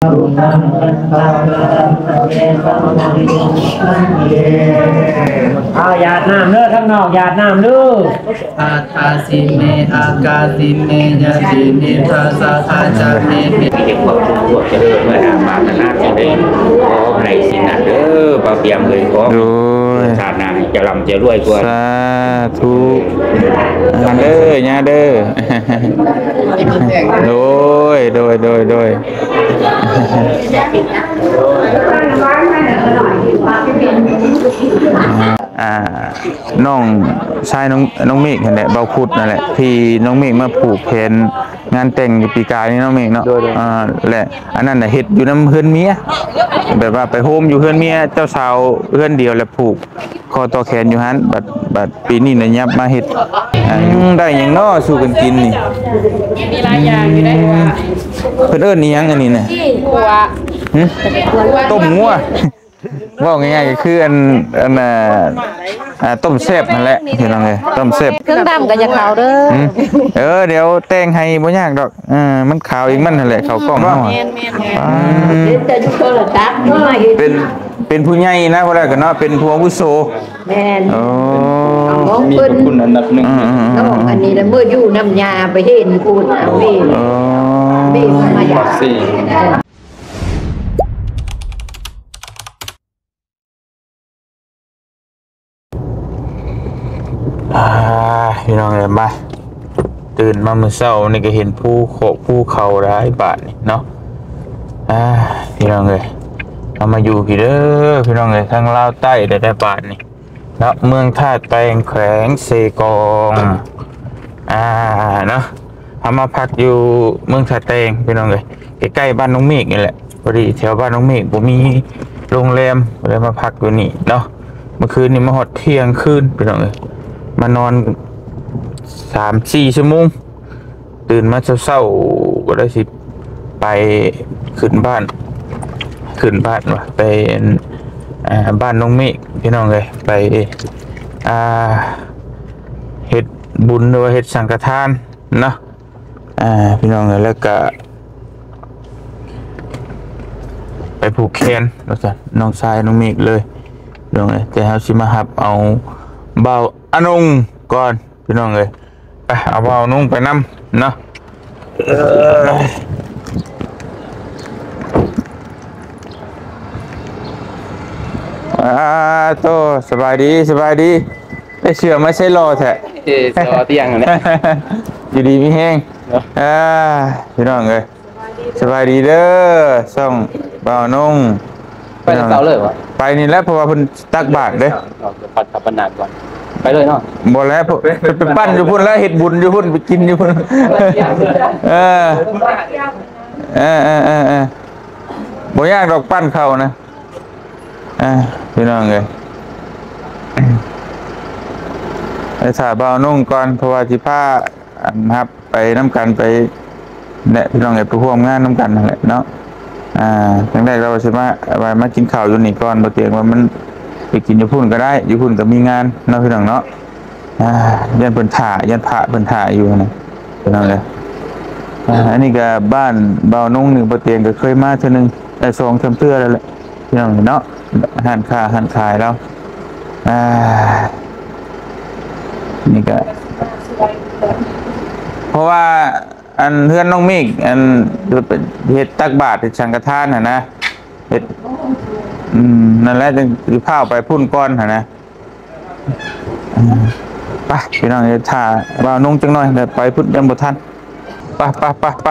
ເອົາ ຢາດນ້ຳເດີ ທາງນອກ ຢາດນ້ຳເດີ. ອັດຖາສິເມ ອາກາສິເມ ຍະສິນິທັດສະ ພະຈະເມ ມີແຕ່ຄວາມສຸກຄວາມຈະເລີນ ເມື່ອໜ້າປາດຖະໜາສິ່ງໃດ ຂໍໃຫ້ສິ່ງນັ້ນເດີ ບ່າວປຽງເອີຍ. ຂໍ ໂດຍ ຊາດໜ້າໃຫ້ຈະລ່ຳຈະລວຍກວ່າ. ສາທຸ ມາເດີ ຍ່າເດີ. ໂດຍ ໂດຍ ໂດຍ ໂດຍ. ອ່າ ນ້ອງຊາຍນ້ອງ ນ້ອງເມກຫັ້ນແຫຼະ ບ່າວພຸດນັ້ນແຫຼະ ທີ່ນ້ອງເມກມາຜູກແຂນງານແຕ່ງປີກາຍນີ້ເນາະເມກເນາະ. ໂດຍ ໂດຍ ອ່າ ແລະ ອັນນັ້ນນະເຮັດຢູ່ນຳເຮືອນເມຍ ແບບວ່າໄປໂຮມຢູ່ເຮືອນເມຍເຈົ້າສາວເຮືອນດຽວ ແລະຜູກ ຂໍຕໍ່ແຂນຢູ່ຫັ້ນ ບັດ ບັດປີນີ້ນະຫຍັບມາເຮັດ. ອືມ ໄດ້ຫຍັງເນາະສູ່ກັນກິນນີ້? ມີຫຼາຍຢ່າງຢູ່ເດ້. ເພິ່ນເອີ້ນອີຫຍັງອັນນີ້ນະ? ຫື? ຕົ້ມງົວ. ເວົ້າງ່າຍໆ ກໍຄືອັນ ອັນ ອ່າ ອ່າ ຕົ້ມແຊບຫັ້ນແຫຼະ ພີ່ນ້ອງເອີຍ ຕົ້ມແຊບ. ເຄື່ອງດຳກໍຢ່າເຂົ້າເດີ. ອືມ ເອີ ດຽວແຕ່ງໃຫ້ ບໍ່ຍາກດອກ. ເອີ ມັນຂາວເອງມັນຫັ້ນແຫຼະ ເຂົ້າກ້ອງເຮົາ. ແມ່ນໆໆ. ອ່າ ເປັນ ເປັນຜູ້ໃຫຍ່ນະ ເວົ້າໄດ້ກໍເນາະ ເປັນຜູ້ອາວຸໂສ. ແມ່ນ. ໂອ້ ມີພະຄຸນອັນດັບໜຶ່ງ. ອືມໆໆ. ນ້ອງອັນນີ້ລະ ເມື່ອຢູ່ນຳຍ່າໄປເຫັນພຸ້ນ ເອົາເວ ເອີ ເວມາຢາມ. ອ່າ ພີ່ນ້ອງເອີຍ ມາ ຕື່ນມາມື້ເຊົ້ານີ້ກໍເຫັນພູເຂາະພູເຂົາຫຼາຍບາດນີ້ເນາະ. ອ່າ ພີ່ນ້ອງເອີຍ ເຮົາມາຢູ່ພີ້ເດີ ພີ່ນ້ອງເອີຍ ທາງລາວໃຕ້ໄດ້ ໄດ້ບາດນີ້ເນາະ ເມືອງທ່າແຕງ ແຂວງເຊກອງ. ອ່າ ເນາະ ເຮົາມາພັກຢູ່ເມືອງທ່າແຕງ ພີ່ນ້ອງເອີຍ ໃກ້ໆ ບ້ານນ້ອງເມກນີ້ແຫຼະ. ພໍດີແຖວບ້ານນ້ອງເມກບໍ່ມີໂຮງແຮມ ກໍເລີຍມາພັກຢູ່ນີ້ເນາະ. ເມື່ອຄືນນີ້ມາຮອດທ່ຽງຄືນ ພີ່ນ້ອງເອີຍ ມານອນສາມສີ່ຊົ່ວໂມງ. ຕື່ນມາເຊົ້າໆ ກໍໄດ້ຊິໄປຂຶ້ນບ້ານ ຂຶ້ນບ້ານວ່າ ໄປ ອ່າ ບ້ານນ້ອງເມກ ພີ່ນ້ອງເອີຍ ໄປ ອ່າ ເຮັດບຸນ ຫຼືວ່າເຮັດສັງຄະທານເນາະ. ອ່າ ພີ່ນ້ອງເອີຍ ແລ້ວກະໄປຜູກແຂນວ່າຊັ້ນ ນ້ອງຊາຍນ້ອງເມກເລີຍ ພີ່ນ້ອງເອີຍ. ແຕ່ເຮົາຊິມາຮັບເອົາບ່າວອານົງກ່ອນ ພີ່ນ້ອງເອີຍ. ໄປ ເອົາບ່າວອານົງໄປນຳເນາະ. ອ່າ ໂຕ ສະບາຍດີ ສະບາຍດີ. ໄດ້ເສື້ອມາໃສ່ຫຼໍ່ແທ້. ເອີ ສະບາຍດີຫັ້ນແຫຼະ ຢູ່ດີມີແຮງເນາະ. ອ່າ ພີ່ນ້ອງເອີຍ ສະບາຍດີເດີ ຊ່ອງບ່າວນົງ. ໄປແຕ່ເຊົ້າເລີຍຫວາ? ໄປນີ້ແຫຼະ ເພາະວ່າເພິ່ນຕັກບາດເດ້. ເອົາ ເອົາ ເອົາ ໄປເລີຍເນາະ. ບໍ່ແລ້ວ ເພິ່ນໄປປັ້ນຢູ່ພຸ້ນແລ້ວ ເຮັດບຸນຢູ່ພຸ້ນ ໄປກິນຢູ່ພຸ້ນ. ເອີ ເອີ ບໍ່ຍາກດອກ ປັ້ນເຂົ້ານະ. ອ່າ ພີ່ນ້ອງເອີຍ ໄປຖ້າບ່າວນຸ່ງກ່ອນ ເພາະວ່າຊິພາ ອັນ ຮັບໄປນຳກັນໄປແຫຼະ ພີ່ນ້ອງເອີຍ ໄປຮ່ວມງານນຳກັນຫັ້ນແຫຼະເນາະ. ອ່າ ຄັ້ງແລກລາວວ່າຊິມາ ວ່າມາກິນເຂົ້າຢູ່ນີ້ກ່ອນ ບໍ່ຕຽງວ່າມັນໄປກິນຢູ່ພຸ້ນກໍໄດ້ ຢູ່ພຸ້ນກໍມີງານເນາະ ພີ່ນ້ອງເນາະ. ອ່າ ຢ້ານເພິ່ນຖ້າ ຢ້ານພະເພິ່ນຖ້າຢູ່ຫັ້ນນະ ພີ່ນ້ອງເອີຍ. ອ່າ ອັນນີ້ກໍບ້ານບ່າວນຸ່ງນີ້ ບໍ່ຕຽງກໍເຄີຍມາເທື່ອໜຶ່ງ ເອີ ສອງສາມເທື່ອແລ້ວແຫຼະ ພີ່ນ້ອງເນາະ. ຮ້ານຄ້າຮ້ານຂາຍລາວ ອ່າ ນີ້ກໍ ເພາະວ່າ ອັນ ເຮືອນນ້ອງເມກ ອັນ ເຮັດຕັກບາດ ເຮັດສັງຄະທານຫັ້ນນະ ເຮັດ ອືມ ນັ້ນແຫຼະ ຈຶ່ງຊິພາໄປພຸ້ນກ່ອນຫັ້ນນະ. ອືມ ໄປ ພີ່ນ້ອງ ຖ້າບ່າວນຸ່ງຈັກໜ່ອຍ ແລ້ວໄປພຸ້ນ ຍັງບໍ່ທັນ. ໄປ ໄປ ໄປ ໄປ.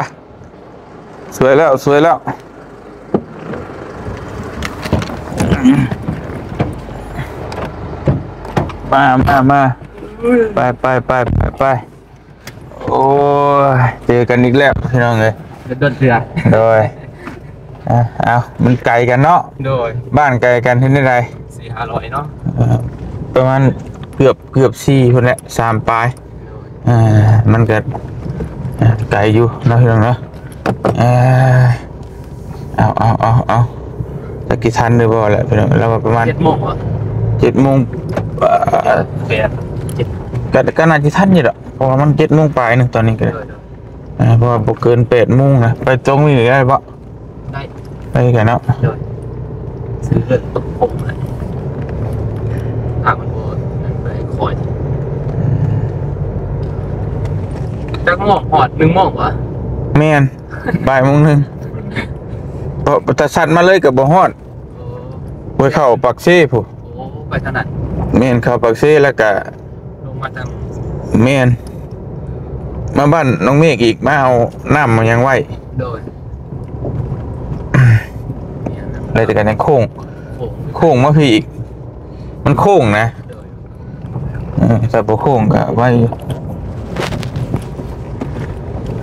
ສວຍແລ້ວ ສວຍແລ້ວ. ມາ ມາ ມາ ໄປ ໄປ ໄປ ໄປ ໄປ. ໂອ້ຍ ເຈີກັນອີກແລ້ວ ພີ່ນ້ອງເອີຍ ດົນໆເທື່ອ. ໂດຍ ອ່າ ເອົາ ມັນໄກກັນເນາະ. ໂດຍ ບ້ານໄກກັນເຮັດແນວໃດ? ສີ່ຫ້າຮ້ອຍເນາະ. ເອີ ປະມານເກືອບ ເກືອບສີ່ພຸ້ນແຫຼະ ສາມປາຍ. ອ່າ ມັນກໍ ອ່າ ໄກຢູ່ເນາະ ພີ່ນ້ອງເນາະ. ອ່າ ເອົາ ເອົາ ເອົາ ເອົາ ຈັກຊິທັນຫຼືບໍ່ແຫຼະ ພີ່ນ້ອງ. ລາວວ່າປະມານເຈັດໂມງ ເຈັດໂມງ ເອີ ແປດ ເຈັດ ກໍ ກໍໜ້າຊິທັນຢູ່ດອກ ເພາະວ່າມັນເຈັດໂມງປາຍໜຶ່ງຕອນນີ້ກໍໄດ້. ໂດຍ ອ່າ ເພາະວ່າບໍ່ເກີນແປດໂມງນະ ໄປຕົງນີ້ໄດ້ບໍ່? ໄດ້ ໄດ້ຄືກັນເນາະ. ໂດຍ ຊື້ເລື່ອງຕົກຜົມແຫຼະ ຖ້າມັນບໍ່ນັ້ນໄປຄອຍ ຈັກໂມງຮອດ ໜຶ່ງໂມງຫວາ? ແມ່ນ ບ່າຍໂມງໜຶ່ງ ເພາະແຕ່ສັດມາເລີຍກໍບໍ່ຮອດ. ໂອ້ ໄປເຂົ້າປາກເຊພຸ້ນ. ໂອ້ ໄປທາງນັ້ນ. ແມ່ນ ເຂົ້າປາກເຊແລ້ວກະ ລົງມາທາງ ແມ່ນ ມາບ້ານນ້ອງເມກອີກ ມາເອົານ້ຳມາຫຍັງໄວ້. ໂດຍ ແລ້ວຈາກນັ້ນໂຄ້ງ ໂຄ້ງ ໂຄ້ງມາພີ້ອີກ ມັນໂຄ້ງນະ. ໂດຍ ເອີ ຖ້າບໍ່ໂຄ້ງກໍໄວຢູ່.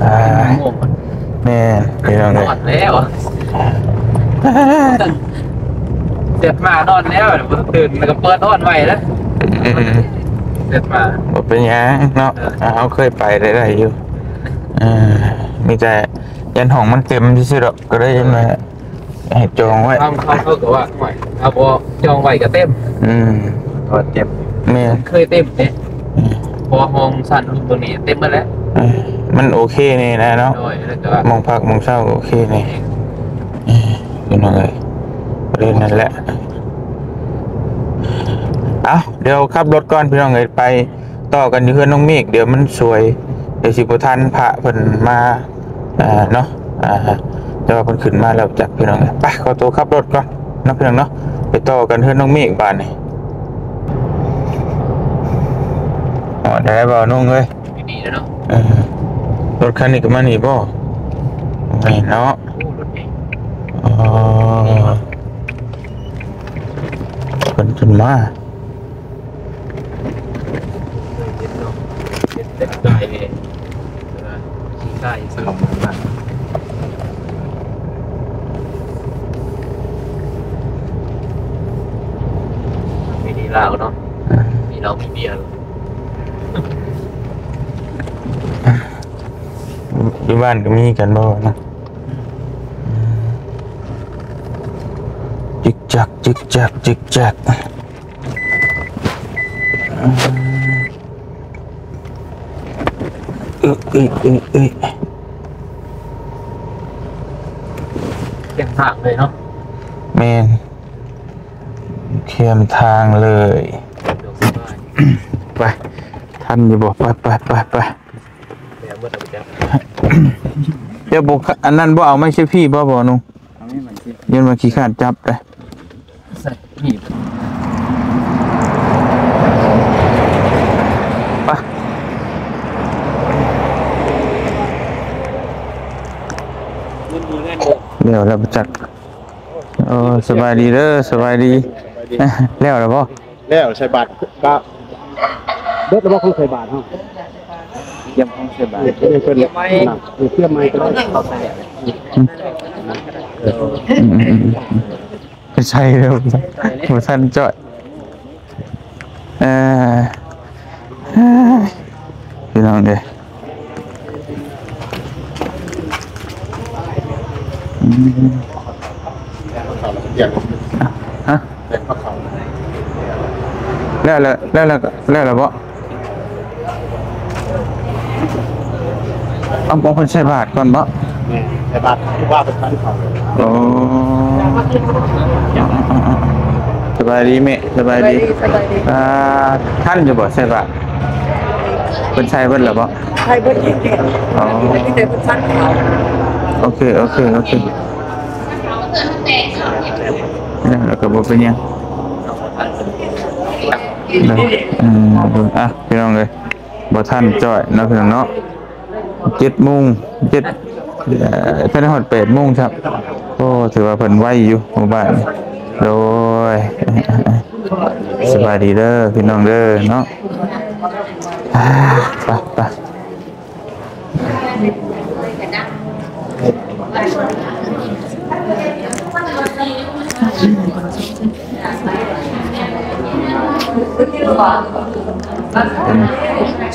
ອ່າ ໂອ້ ແມ່ນ ພີ່ນ້ອງເອີຍ ນອນແລ້ວ ເສັດມານອນແລ້ວ ບໍ່ຕື່ນ ແລ້ວກໍເປີດນອນໄວ້ນະ. ອືມ ເສັດມາ ບໍ່ເປັນຫຍັງເນາະ. ເອີ ເຮົາເຄີຍໄປໄດ້ ໄດ້ຢູ່. ເອີ ມີແຕ່ຢ້ານຫ້ອງມັນເຕັມຊື່ໆດອກ ກໍເລີຍມາ ໃຫ້ຈອງໄວ້. ເຮົາ ເຮົາ ເຮົາກໍວ່າ ໂອ້ຍ ຖ້າບໍ່ຈອງໄວ້ກໍເຕັມ. ອືມ ກໍເຕັມ. ແມ່ນ ເຄີຍເຕັມເດ້. ອືມ ເພາະວ່າຫ້ອງຊັ້ນລຸ້ນຕົວນີ້ເຕັມໝົດແລ້ວ. ເອີ ມັນໂອເຄແນ່ນະເນາະ. ໂດຍ ແລ້ວກໍ ໝ່ອງພັກໝ່ອງເຊົາກໍໂອເຄແນ່. ເອີ ພີ່ນ້ອງເອີຍ ປະເດັນນັ້ນແຫຼະ. ເອົ້າ ດຽວຂັບລົດກ່ອນ ພີ່ນ້ອງເອີຍ ໄປຕໍ່ກັນຢູ່ເຮືອນນ້ອງເມກ ດຽວມັນສວຍ ດຽວຊິບໍ່ທັນພະເພິ່ນມາ. ອ່າ ເນາະ ອ່າ ແຕ່ວ່າເພິ່ນຂຶ້ນມາແລ້ວຈັກ ພີ່ນ້ອງ. ໄປ ຂໍຕົວຂັບລົດກ່ອນເນາະ ພີ່ນ້ອງເນາະ ໄປຕໍ່ກັນເຮືອນນ້ອງເມກບາດນີ້. ຮອດແລ້ວບໍ່ນ້ອງເອີຍ? ດີແລ້ວເນາະ. ເອີ ລົດຄັນນີ້ກໍມານີ້ບໍ່? ແມ່ນເນາະ. ໂອ້ ລົດໃຫຍ່. ອໍ ເພິ່ນຂຶ້ນມາ. ເຫັນເນາະ ເຫັນແຕ່ກາຍແດ່ ເວລາຂີ່ໄດ້ສະຫຼອງມາ ວິທີລາວເນາະ ມີເຫຼົ້າມີເບຍ. ຢູ່ບ້ານກໍມີກັນບໍ່ນະ? ອືມ ຈິກຈັກ ຈິກຈັກ ຈິກຈັກ. ເອີ ເອີ ເອີ ເອີ ແຄມທາງເລີຍເນາະ. ແມ່ນ ແຄມທາງເລີຍ. ສະດວກສະບາຍ. ໄປ ທັນຢູ່ບໍ່? ໄປ ໄປ ໄປ ໄປ. ແລ້ວເບິດແລ້ວບໍ່ຈັກ. ເຈົ້າບໍ່ ອັນນັ້ນບໍ່ເອົາໄມ້ເຊລຟີບໍ່ ບໍ່ໜຸ່ງ? ເອົາໄມ້ ໄມ້ເຊລຟີ. ຢ້ານວ່າຂີ້ຄ້ານຈັບເດ້. ໃສ່ ນີ້ ໄປ ແລ້ວ ແລ້ວບໍ່ຈັກ. ໂອ້ ສະບາຍດີເດີ ສະບາຍດີ. ແລ້ວແລ້ວບໍ່? ແລ້ວໃສ່ບາດກະເບິດແລ້ວບໍ່ ຂອງໃສ່ບາດເຮົາ? ກຽມຂອງໃສ່ບາດ ເອີ ເພິ່ນ ເອີ ກຽມໃໝ່ກໍໄດ້. ອືມ ອືມ ອືມ ອືມ ໄປໃສ່ແລ້ວ ບໍ່ທັນຈ້ອຍ. ເອີ ພີ່ນ້ອງເອີຍ. ອືມ ຮະ? ແລ້ວ ແລ້ວ ແລ້ວ ແລ້ວ ແລ້ວບໍ່? ເອົາ ເອົາເພິ່ນໃສ່ບາດກ່ອນບໍ່? ແມ່ນ ໃສ່ບາດ ຄືວ່າເພິ່ນທັນເຂົ້າ. ໂອ້ ສະບາຍດີແມ່ ສະບາຍດີ ສະບາຍດີ ສະບາຍດີ. ອ່າ ທັນຢູ່ບໍ່ໃສ່ບາດ? ເພິ່ນໃສ່ເບິດແລ້ວບໍ່? ໃສ່ເບິດອີກແລ້ວ. ອໍ ມີແຕ່ເພິ່ນສັນເຂົ້າ. ໂອເຄ ໂອເຄ ໂອເຄ ແລ້ວກໍບໍ່ເປັນຫຍັງ. ອືມ ອ່ະ ພີ່ນ້ອງເອີຍ ບໍ່ທັນຈ້ອຍເນາະ ພີ່ນ້ອງເນາະ. ເຈັດໂມງ ເຈັດ ເອີ ທັນໄດ້ຮອດແປດໂມງຊ້ຳ. ໂອ້ ຖືວ່າເພິ່ນໄວຢູ່ໝູ່ບ້ານ. ໂດຍ ສະບາຍດີເດີພີ່ນ້ອງເດີເນາະ. ອ່າ ໄປ ໄປ.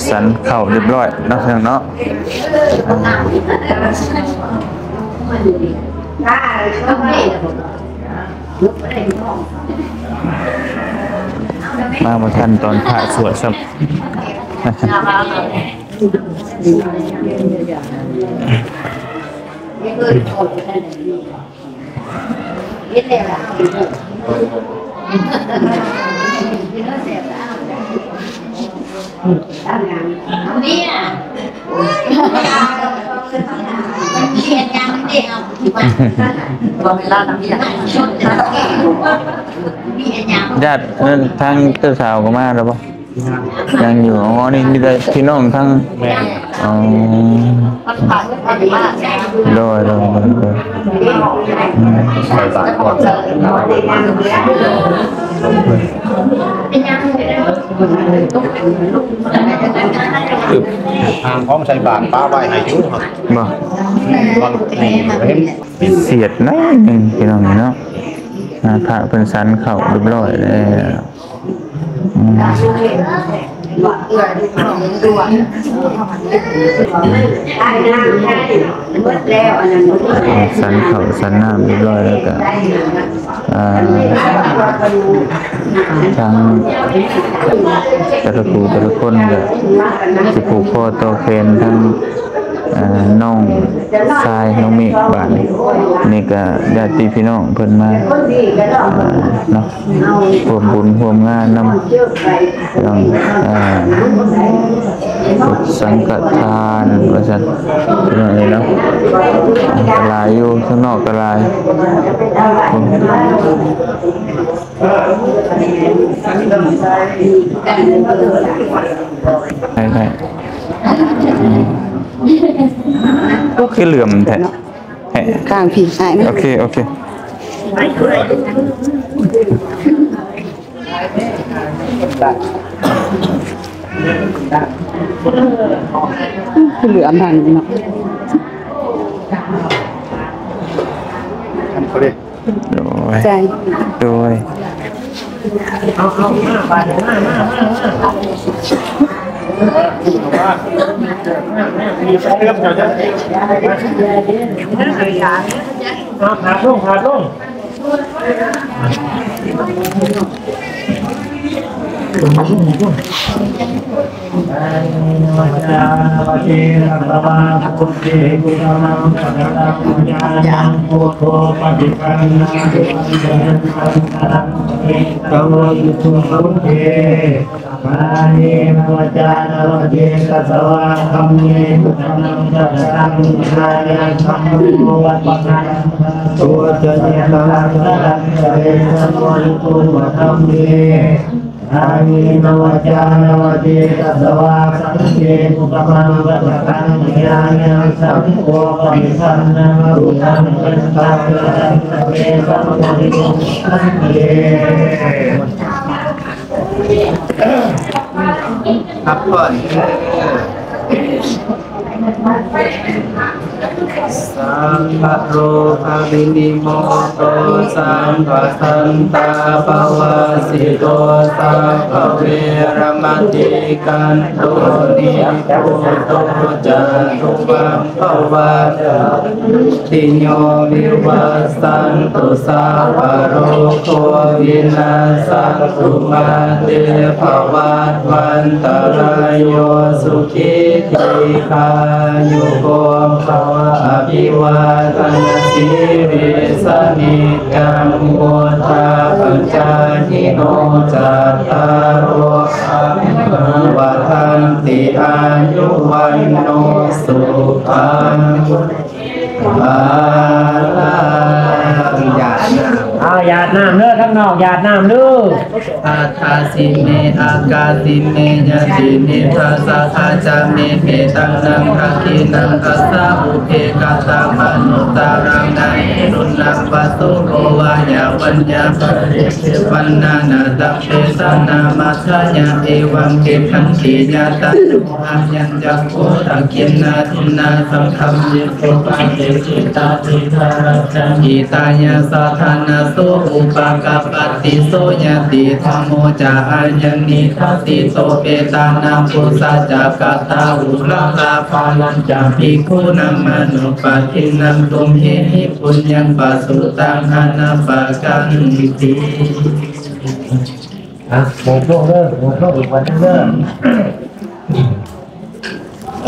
ສັນເຂົ້າຮຽບຮ້ອຍເນາະ ພີ່ນ້ອງເນາະ. ອ່າ ມາບໍ່ທັນຕອນພະສວດຊ້ຳ. ເມຍ ຍາດນັ້ນທາງເຈົ້າສາວກໍມາແລ້ວບໍ່? ຍັງຢູ່. ອໍ ນີ້ມີແຕ່ພີ່ນ້ອງທັງ ແມ່ນ ອໍ ໂດຍ ໂດຍ ໂດຍ ໂດຍ ອືມ ໃສ່ບາດກ່ອນ ທາງຂອງໃສ່ບາດປະໄວ້ໃຫ້ຢູ່ ບໍ່ ເຫັນ ສຽດໜ້ອຍໜຶ່ງ ພີ່ນ້ອງເນາະ. ອ່າ ພະເພິ່ນສັນເຂົ້າຮຽບຮ້ອຍແລ້ວ. ອືມ ສັນເຂົ້າສັນນ້ຳຮຽບຮ້ອຍແລ້ວກໍ ອ່າ ທາງແຕ່ລະຜູ້ແຕ່ລະຄົນກໍຊິຜູກຄໍຕໍ່ແຂນທາງ ອ່າ ນ້ອງຊາຍນ້ອງເມກ. ບາດນີ້ ນີ້ກໍຍາດຕິພີ່ນ້ອງເພິ່ນມາ ອ່າ ເນາະ ຮ່ວມບຸນຮ່ວມງານນຳ ພີ່ນ້ອງ ອ່າ ສັງຄະທານວ່າຊັ້ນ ພີ່ນ້ອງເອີຍເນາະ. ກໍຫຼາຍຢູ່ ຂ້າງນອກກໍຫຼາຍ. ໄດ້ ໄດ້ ອືມ ຄືເຫຼືອມແທ້ ກາງພີ້ ໂອເຄ ໂອເຄ. ຄືເຫຼືອມທາງນີ້ເນາະ. ໂດຍ ໃຈ ໂດຍ ເອົາ ເອົາ ມາ ມາ ມາ ມາ ມີໄຟເລື່ອມເຈົ້າເດີ ເອົາ ຂາບລົງ ຂາບລົງ. ກາເມນວາຈານະວະເຈຕະສະວາ ກຳເມ ກຸສະລັງ ກະຕະຕັງ ທາຍັງ ທຳໂມ ວັດທະນາ ໂຕ ຈະເນຕະລັງ ກະລັງ ກະເລ ສະໂນ ໂຕ ທຳເມ ກາເມນະວາຈານະວະເຈຕະສະວາ ສັງເຄ ກຸສະລັງ ກະຕະຕັງ ທາຍັງ ສັງໂຄ ປະລິສັນນະ ປຸດທັງ ເປັນຕັງ ກະລັງ ກະເລ ສະໂນ ໂຕ ທຳເມ ພັກຜ່ອນເດີ. ສັບພະໂລກະວິນິໂມໂຕ ສັບພະສັນຕາປະວາສິໂຕ ສັບພະເວຣະມະຕິກັນຕຸ ນິບພຸດໂຕ ຈາຕຸມະ ພະວັດຕະ ຕິໂຍ ວິວັດສັນຕຸ ສັບພະໂລໂຄ ວິນັດສັນຕຸ ມາເຕ ພະວັດວັນຕະລາຍໂຍ ສຸຂີ ດີຄາຍຸໂກ ພະວະ ອະພິວາທະນະສີລິສະນິຈຈັງ ວຸດທາປະຈາຍິໂນ ຈັດຕາໂລ ທຳມາ ວັດທັນຕິ ອາຍຸ ວັນໂນ ສຸຂັງ ພະລັງ. ຢາດນ້ຳ ເອົາ ຢາດນ້ຳເດີ ທາງນອກ ຢາດນ້ຳເດີ. ອາທາຊິເມ ອາກາຊິເມ ຍະຕິເມ ທາສະ ພາຈາເມ ເມຕັງ ນັງ ທັກຂິນັງ ທັດສະ ອຸເພກະຕາ ມະນຸດຕະລັງ ນະເຮ ລຸນນະ ປະໂສ ໂອ ວາຍາ ວັນຍາ ປະເລ ເສ ວັນນາ ນະຕະ ເປ ສະ ນາ ມັດສະຍະ ເອວັງ ເກ ຂັນຕິ ຍະຕະ ໂນ ຫະຍັນ ຈັກ ໂຄ ທັກຂິນາ ທິນນາ ສັງຄຳ ເຍ ໂສ ປະເສ ເສ ຕາ ເສ ສາ ລັດ ຈັງ ຫິຕາຍະ ສາທານະ ໂສ ອຸປະກະປະຕິ ໂສ ຍະຕິທຳໂມ ຈາ ອາຍັງ ນິທັດສິໂຕ ເປຕານັງ ປຸດສະ ຈາ ກະຕາ ອຸລະລາ ພາລັນ ຈາ ພິກຂຸນັງ ມະໂນ ປະທິນນຳ ຕຸມເຫຫິ ປຸນຍັງ ປະສຸຕັງ ອະນະປະກັນຕິ. ອ່ະ ໝົດລົງເດີ ໝົດລົງອີກວັນໜຶ່ງເດີ.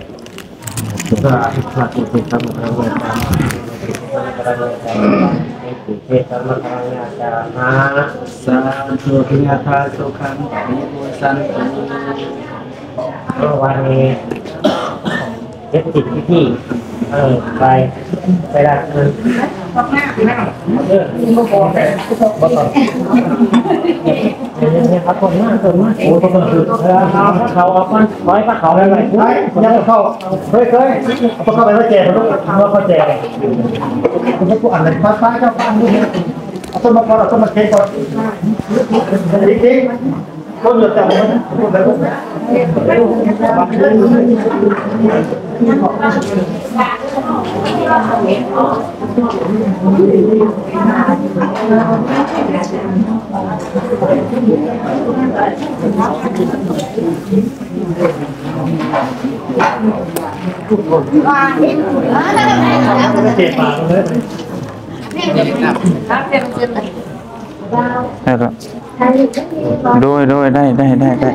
ສາທຸ ສາທຸ ເທສະມັງຄະລັງຍາຈາມະ ເທສະມັງຄະລັງຍາຈາມະ ສາທຸ ຍະຖາ ສຸຂັງ ປະລິປູນສັນຕຸ ເອົາ ວັນນີ້ ເຮັດສິດພິທີ ເອີ ໄປ ໄປລະ ເອີ ບໍ່ຕ້ອງ ເອີ ບໍ່ຕ້ອງ ເອົາຕົ້ນມາ ຕົ້ນມາ ໂອ້ ຕົ້ນມາ ເອີ ເອົາເຂົ້າອອກກ່ອນ ໄວ້ພາເຂົ້າໄວ້ ໄວ້ ໄວ້ ຢ່າເອົາເຂົ້າ ເຄີຍ ເຄີຍ ເອົາເຂົ້າໄປໄວ້ແຈກ ເອົາເຂົ້າແຈກ ພວກອັນນັ້ນ ໄປ ໄປ ເຈົ້າ ໄປ ເອົາຕົ້ນມາກ່ອນ ເອົາຕົ້ນມາເຄງກ່ອນ ເຄງ ໂດຍ ໂດຍ ໄດ້ ໄດ້ ໄດ້ ໄດ້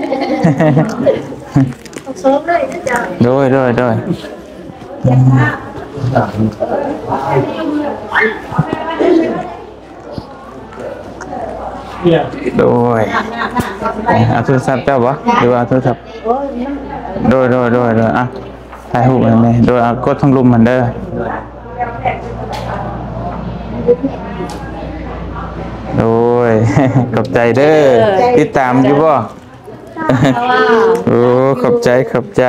ໂດຍ ໂດຍ ໂດຍ ໂດຍ ເອົາໂທລະສັບເຈົ້າບໍ່ ຫຼືວ່າເອົາໂທລະສັບ? ໂດຍ ໂດຍ ໂດຍ ໂດຍ ອ່ະ ຖ່າຍຮູບໃຫ້ແດ່ ໂດຍ ອ່າ ກົດທາງລຸ່ມຫັ້ນເດີ ໂດຍ ຂອບໃຈເດີ ຕິດຕາມຢູ່ບໍ່? ໂອ້ ຂອບໃຈ ຂອບໃຈ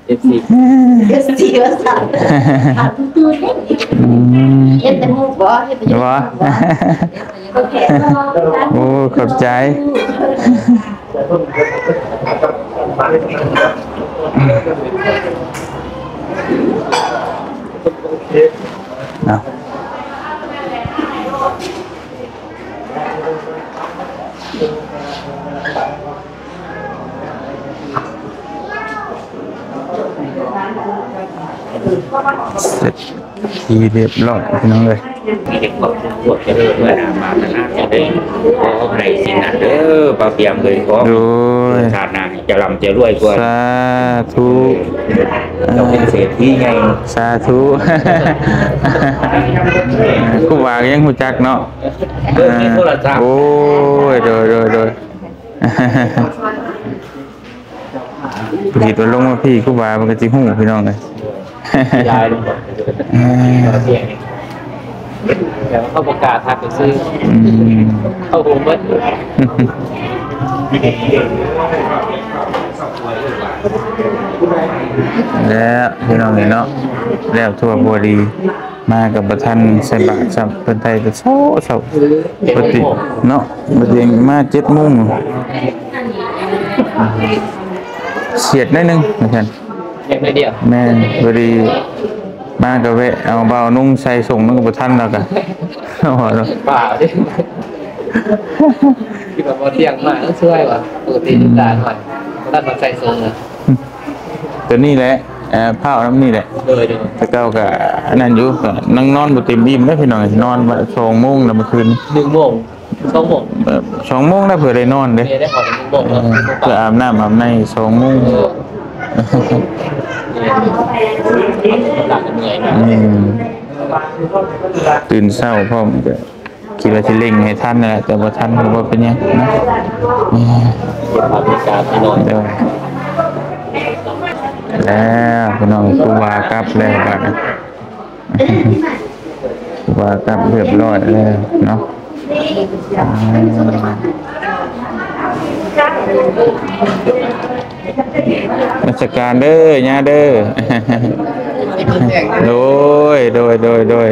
ເອັຟຊີ ເອັຟຊີ ວ່າຊັ້ນ ອືມ ເຮັດແຕ່ໝູ່ບໍ່? ເຮັດແຕ່ໝູ່ບໍ່? ໂອ້ ຂອບໃຈ ເນາະ. ເສັດທີ່ຮຽບຮ້ອຍພີ່ນ້ອງເອີຍ ມີແຕ່ຄວາມສຸກຄວາມຈະເລີນ ເມື່ອໜ້າປາດຖະໜາຈະໄດ້ ຂໍໃຫ້ສິ່ງນັ້ນເດີ ບ່າວຕຽມເອີຍ ຂໍ ໂດຍ ຊາດໜ້າໃຫ້ຈະລ່ຳຈະລວຍກວ່າ ສາທຸ ເຈົ້າເປັນເສດຖີໃຫຍ່ ສາທຸ ຄູບາກໍຍັງຮູ້ຈັກເນາະ ເອີ ໂອ້ຍ ໂດຍ ໂດຍ ໂດຍ ເພິ່ນເຮັດວ່າລົງມາພີ້ ຄູບາເພິ່ນກໍຊິຮູ້ພີ່ນ້ອງເອີຍ ເອີ ແຕ່ວ່າເຂົາບໍ່ກ້າທັກຊື່ ອືມ ເຂົາຮູ້ໝົດ ແລ້ວພີ່ນ້ອງເອີຍເນາະ ແລ້ວທົ່ວບົວດີ ມາກໍບໍ່ທັນໃສ່ບາດຊ້ຳ ເພິ່ນໄດ້ແຕ່ເຊົ້າໆ ເພິ່ນຕິເນາະ ບໍ່ໄດ້ມາເຈັດໂມງ ສຽດໜ້ອຍໜຶ່ງວ່າຊັ້ນ ສຽດໜ້ອຍດຽວ ແມ່ນ ພໍດີມາກໍແວະເອົາບ່າວນຸ່ງໃສ່ສົ່ງນຳກໍບໍ່ທັນແລ້ວກໍ ບ້າເດ້ ຄິດວ່າບໍ່ທ່ຽງມາ ເອີ ຊ່ວຍວ່າ ປົກກະຕິລູກຫຼານມາ ບໍ່ທັນມາໃສ່ສົ່ງນະ. ຕົວນີ້ແຫຼະ ເອີ ພ້າວນຳນີ້ແຫຼະ ໂດຍໆ ແຕ່ເກົ່າກໍອັນນັ້ນຢູ່ ກໍນັ່ງນອນບໍ່ເຕັມອີ່ມເດ້ພີ່ນ້ອງ ນອນສອງໂມງແລ້ວມື້ຄືນ ໜຶ່ງໂມງ ສອງໂມງ ເອີ ສອງໂມງແລ້ວ ເພື່ອໄດ້ນອນເດ້ ເອີ ເພື່ອອາບນ້ຳອາບໃນ ສອງໂມງ ເອີ ອາກາດເໝື່ອຍ ອືມ ຕື່ນເຊົ້າພ້ອມ ກໍຄິດວ່າຊິເລັ່ງໃຫ້ທັນນັ້ນແຫຼະ ແຕ່ບໍ່ທັນກໍບໍ່ເປັນຫຍັງນະ ເກັບພາບເຫດການໄວ້ໜ້ອຍ ໂດຍ ແລ້ວພີ່ນ້ອງ ຄູບາກັບແລ້ວບາດນີ້ ວ່າກັບຮຽບຮ້ອຍແລ້ວເນາະ ອ່າ ນະມັດສະການເດີ ຍ່າເດີ ໂດຍ ໂດຍ ໂດຍ ໂດຍ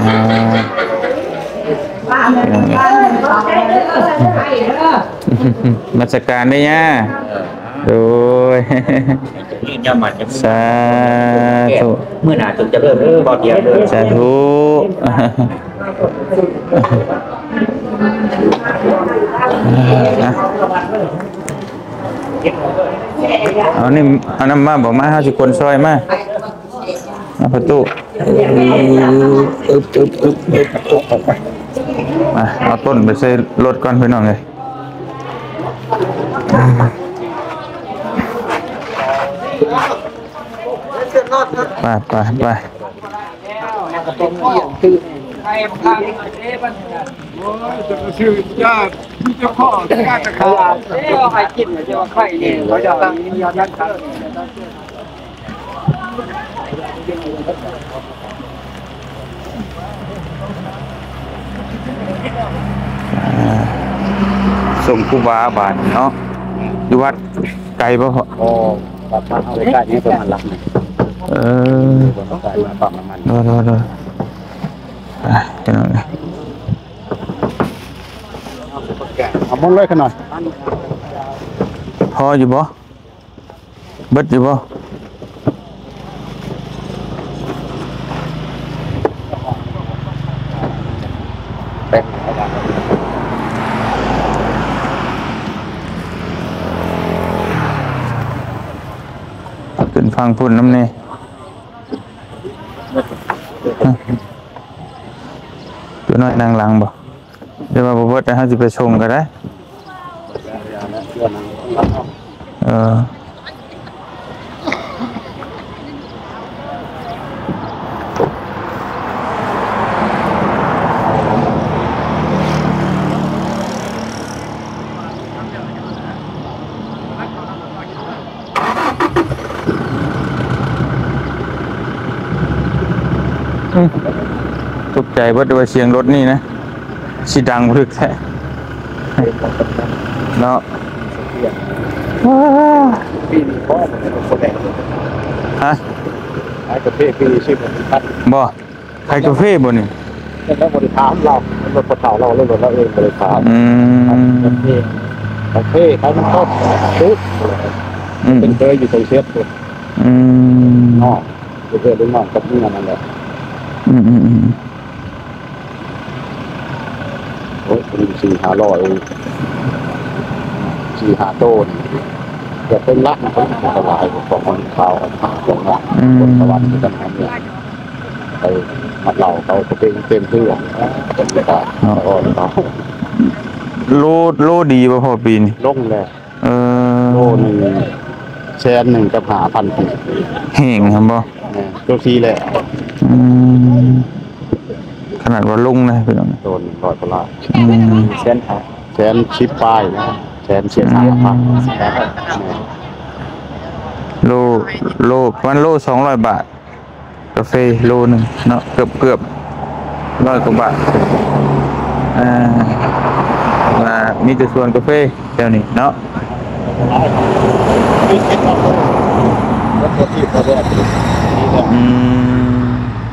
ອ່າ ນະມັດສະການເດີ ຍ່າ. ໂດຍ ຍາມມັນ ສາທຸ ມື້ໜ້າຈົ່ງຈະເລີນເດີ ບໍ່ທຽງເດີ ສາທຸ ເອົານີ້ ເອົານ້ຳມາ ບໍ່ມາ ເຮົາຊິຂົນຊອຍມາ. ມາປະຕູ ອຶບ ອຶບ ອຶບ ອຶບ ອອກໄປ ມາ ເອົາຕົ້ນໄປໃສ່ລົດກ່ອນ ພີ່ນ້ອງເອີຍ ໄປ ໄປ ໄປ ອ່າ ສົ່ງຄູບາບາດນີ້ເນາະ ຢູ່ວັດໄກບໍ່ພໍ່? ອໍ ວັດບ້ານເຮົາໃກ້ໆນີ້ ປະມານຫຼັກໜຶ່ງ ເອີ ປະມານຫຼັກໜຶ່ງ ໂດຍ ໂດຍ ໂດຍ ໄປ ພີ່ນ້ອງເອີຍ ເອົາໝົດເລີຍຂະໜ້ອຍ ພໍຢູ່ບໍ່? ເບິດຢູ່ບໍ່? ຂຶ້ນຝັ່ງພຸ້ນນຳແດ່ ຕົວນ້ອຍນັ່ງຫຼັງບໍ່? ຫຼືວ່າບໍ່ເບິດ ແຕ່ເຮົາຊິໄປສົ່ງກໍໄດ້ ເອີ ອືມ ຕົກໃຈເບິດວ່າສຽງລົດນີ້ນະ ຊິດັງປຶກແທ້ເນາະ ປີນີ້ພໍບໍ່ໄດ້ລົດແດງ ຮະ ຂາຍກາເຟປີນີ້ສິບພັນ ບໍ່? ຂາຍກາເຟບໍ່ນີ້? ແລ້ວບໍ່ໄດ້ຖາມລາວ ລົດພໍ່ເຖົ້າລາວ ລົດລາວເອງບໍ່ໄດ້ຖາມ ອືມ ກາເຟ ກາເຟຂາຍນ້ຳຕົ້ມ ອືມ ເປັນເຄີຍຢູ່ໄສເສດ ອືມ ເນາະ ເປັນເຄີຍລູກນ້ອງກັບເມຍນັ້ນແຫຼະ ອືມໆໆ ໂອ້ຍ ເປັນສີ່ຫ້າຮ້ອຍ ສີ່ຫ້າໂຕນີ້ ເກືອບເປັນຫຼັກ ມັນກໍຫຼາຍ ພວກມັນຂາວ ພວກເນາະ ອືມ ຄົນສະຫວັນຄືກັນຫັ້ນແຫຼະ. ໄປມາເລົ່າເຂົາກໍເປັນເຕັມເທື່ອ ເນາະ ໂລ ໂລດີບໍ່ພໍປີນີ້? ລົງແລ້ວ ເອີ ໂລໜຶ່ງແສນໜຶ່ງກັບຫ້າພັນກີບ ແຮງຫັ້ນບໍ່? ແມ່ນ ໂລສີ່ແລ້ວ ອືມ ຂະໜາດວ່າລົງນະພີ່ນ້ອງ ໂລໜຶ່ງຮ້ອຍກວ່າລ້ານ ອືມ ແສນຫ້າ ແສນສິບປາຍນະ ແສນສິບປາຍ ແມ່ນ ໂລ ໂລ ປະມານໂລສອງຮ້ອຍບາດ. ກາເຟໂລໜຶ່ງເນາະ ເກືອບໆ ຮ້ອຍກວ່າບາດ ອ່າ ວ່າມີແຕ່ສວນກາເຟແຖວນີ້ເນາະ ອືມ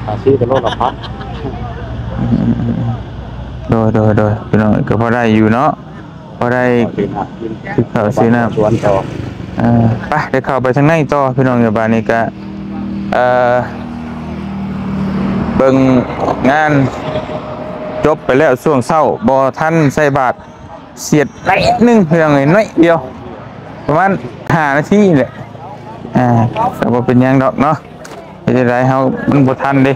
ອາຊີບກໍໂລລະພັນ ອືມ ໂດຍໆ ພີ່ນ້ອງ ກໍພໍໄດ້ຢູ່ເນາະ. ພໍໄດ້ຊື້ເຂົ້າຊື້ນ້ຳ ເອີ ໄປ ໄດ້ເຂົ້າໄປທາງໃນຕໍ່ພີ່ນ້ອງເອີຍ ບາດນີ້ກະ ເອີ ເບິ່ງງານຈົບໄປແລ້ວ ຊ່ວງເຊົ້າບໍ່ທັນໃສ່ບາດ ສຽດໜ້ອຍໜຶ່ງພີ່ນ້ອງເອີຍ ໜ້ອຍດຽວ ປະມານຫ້ານາທີນີ້ແຫຼະ ອ່າ ກໍບໍ່ເປັນຫຍັງດອກເນາະ. ເຮັດຈັ່ງໃດເຮົາ ມັນບໍ່ທັນເດ້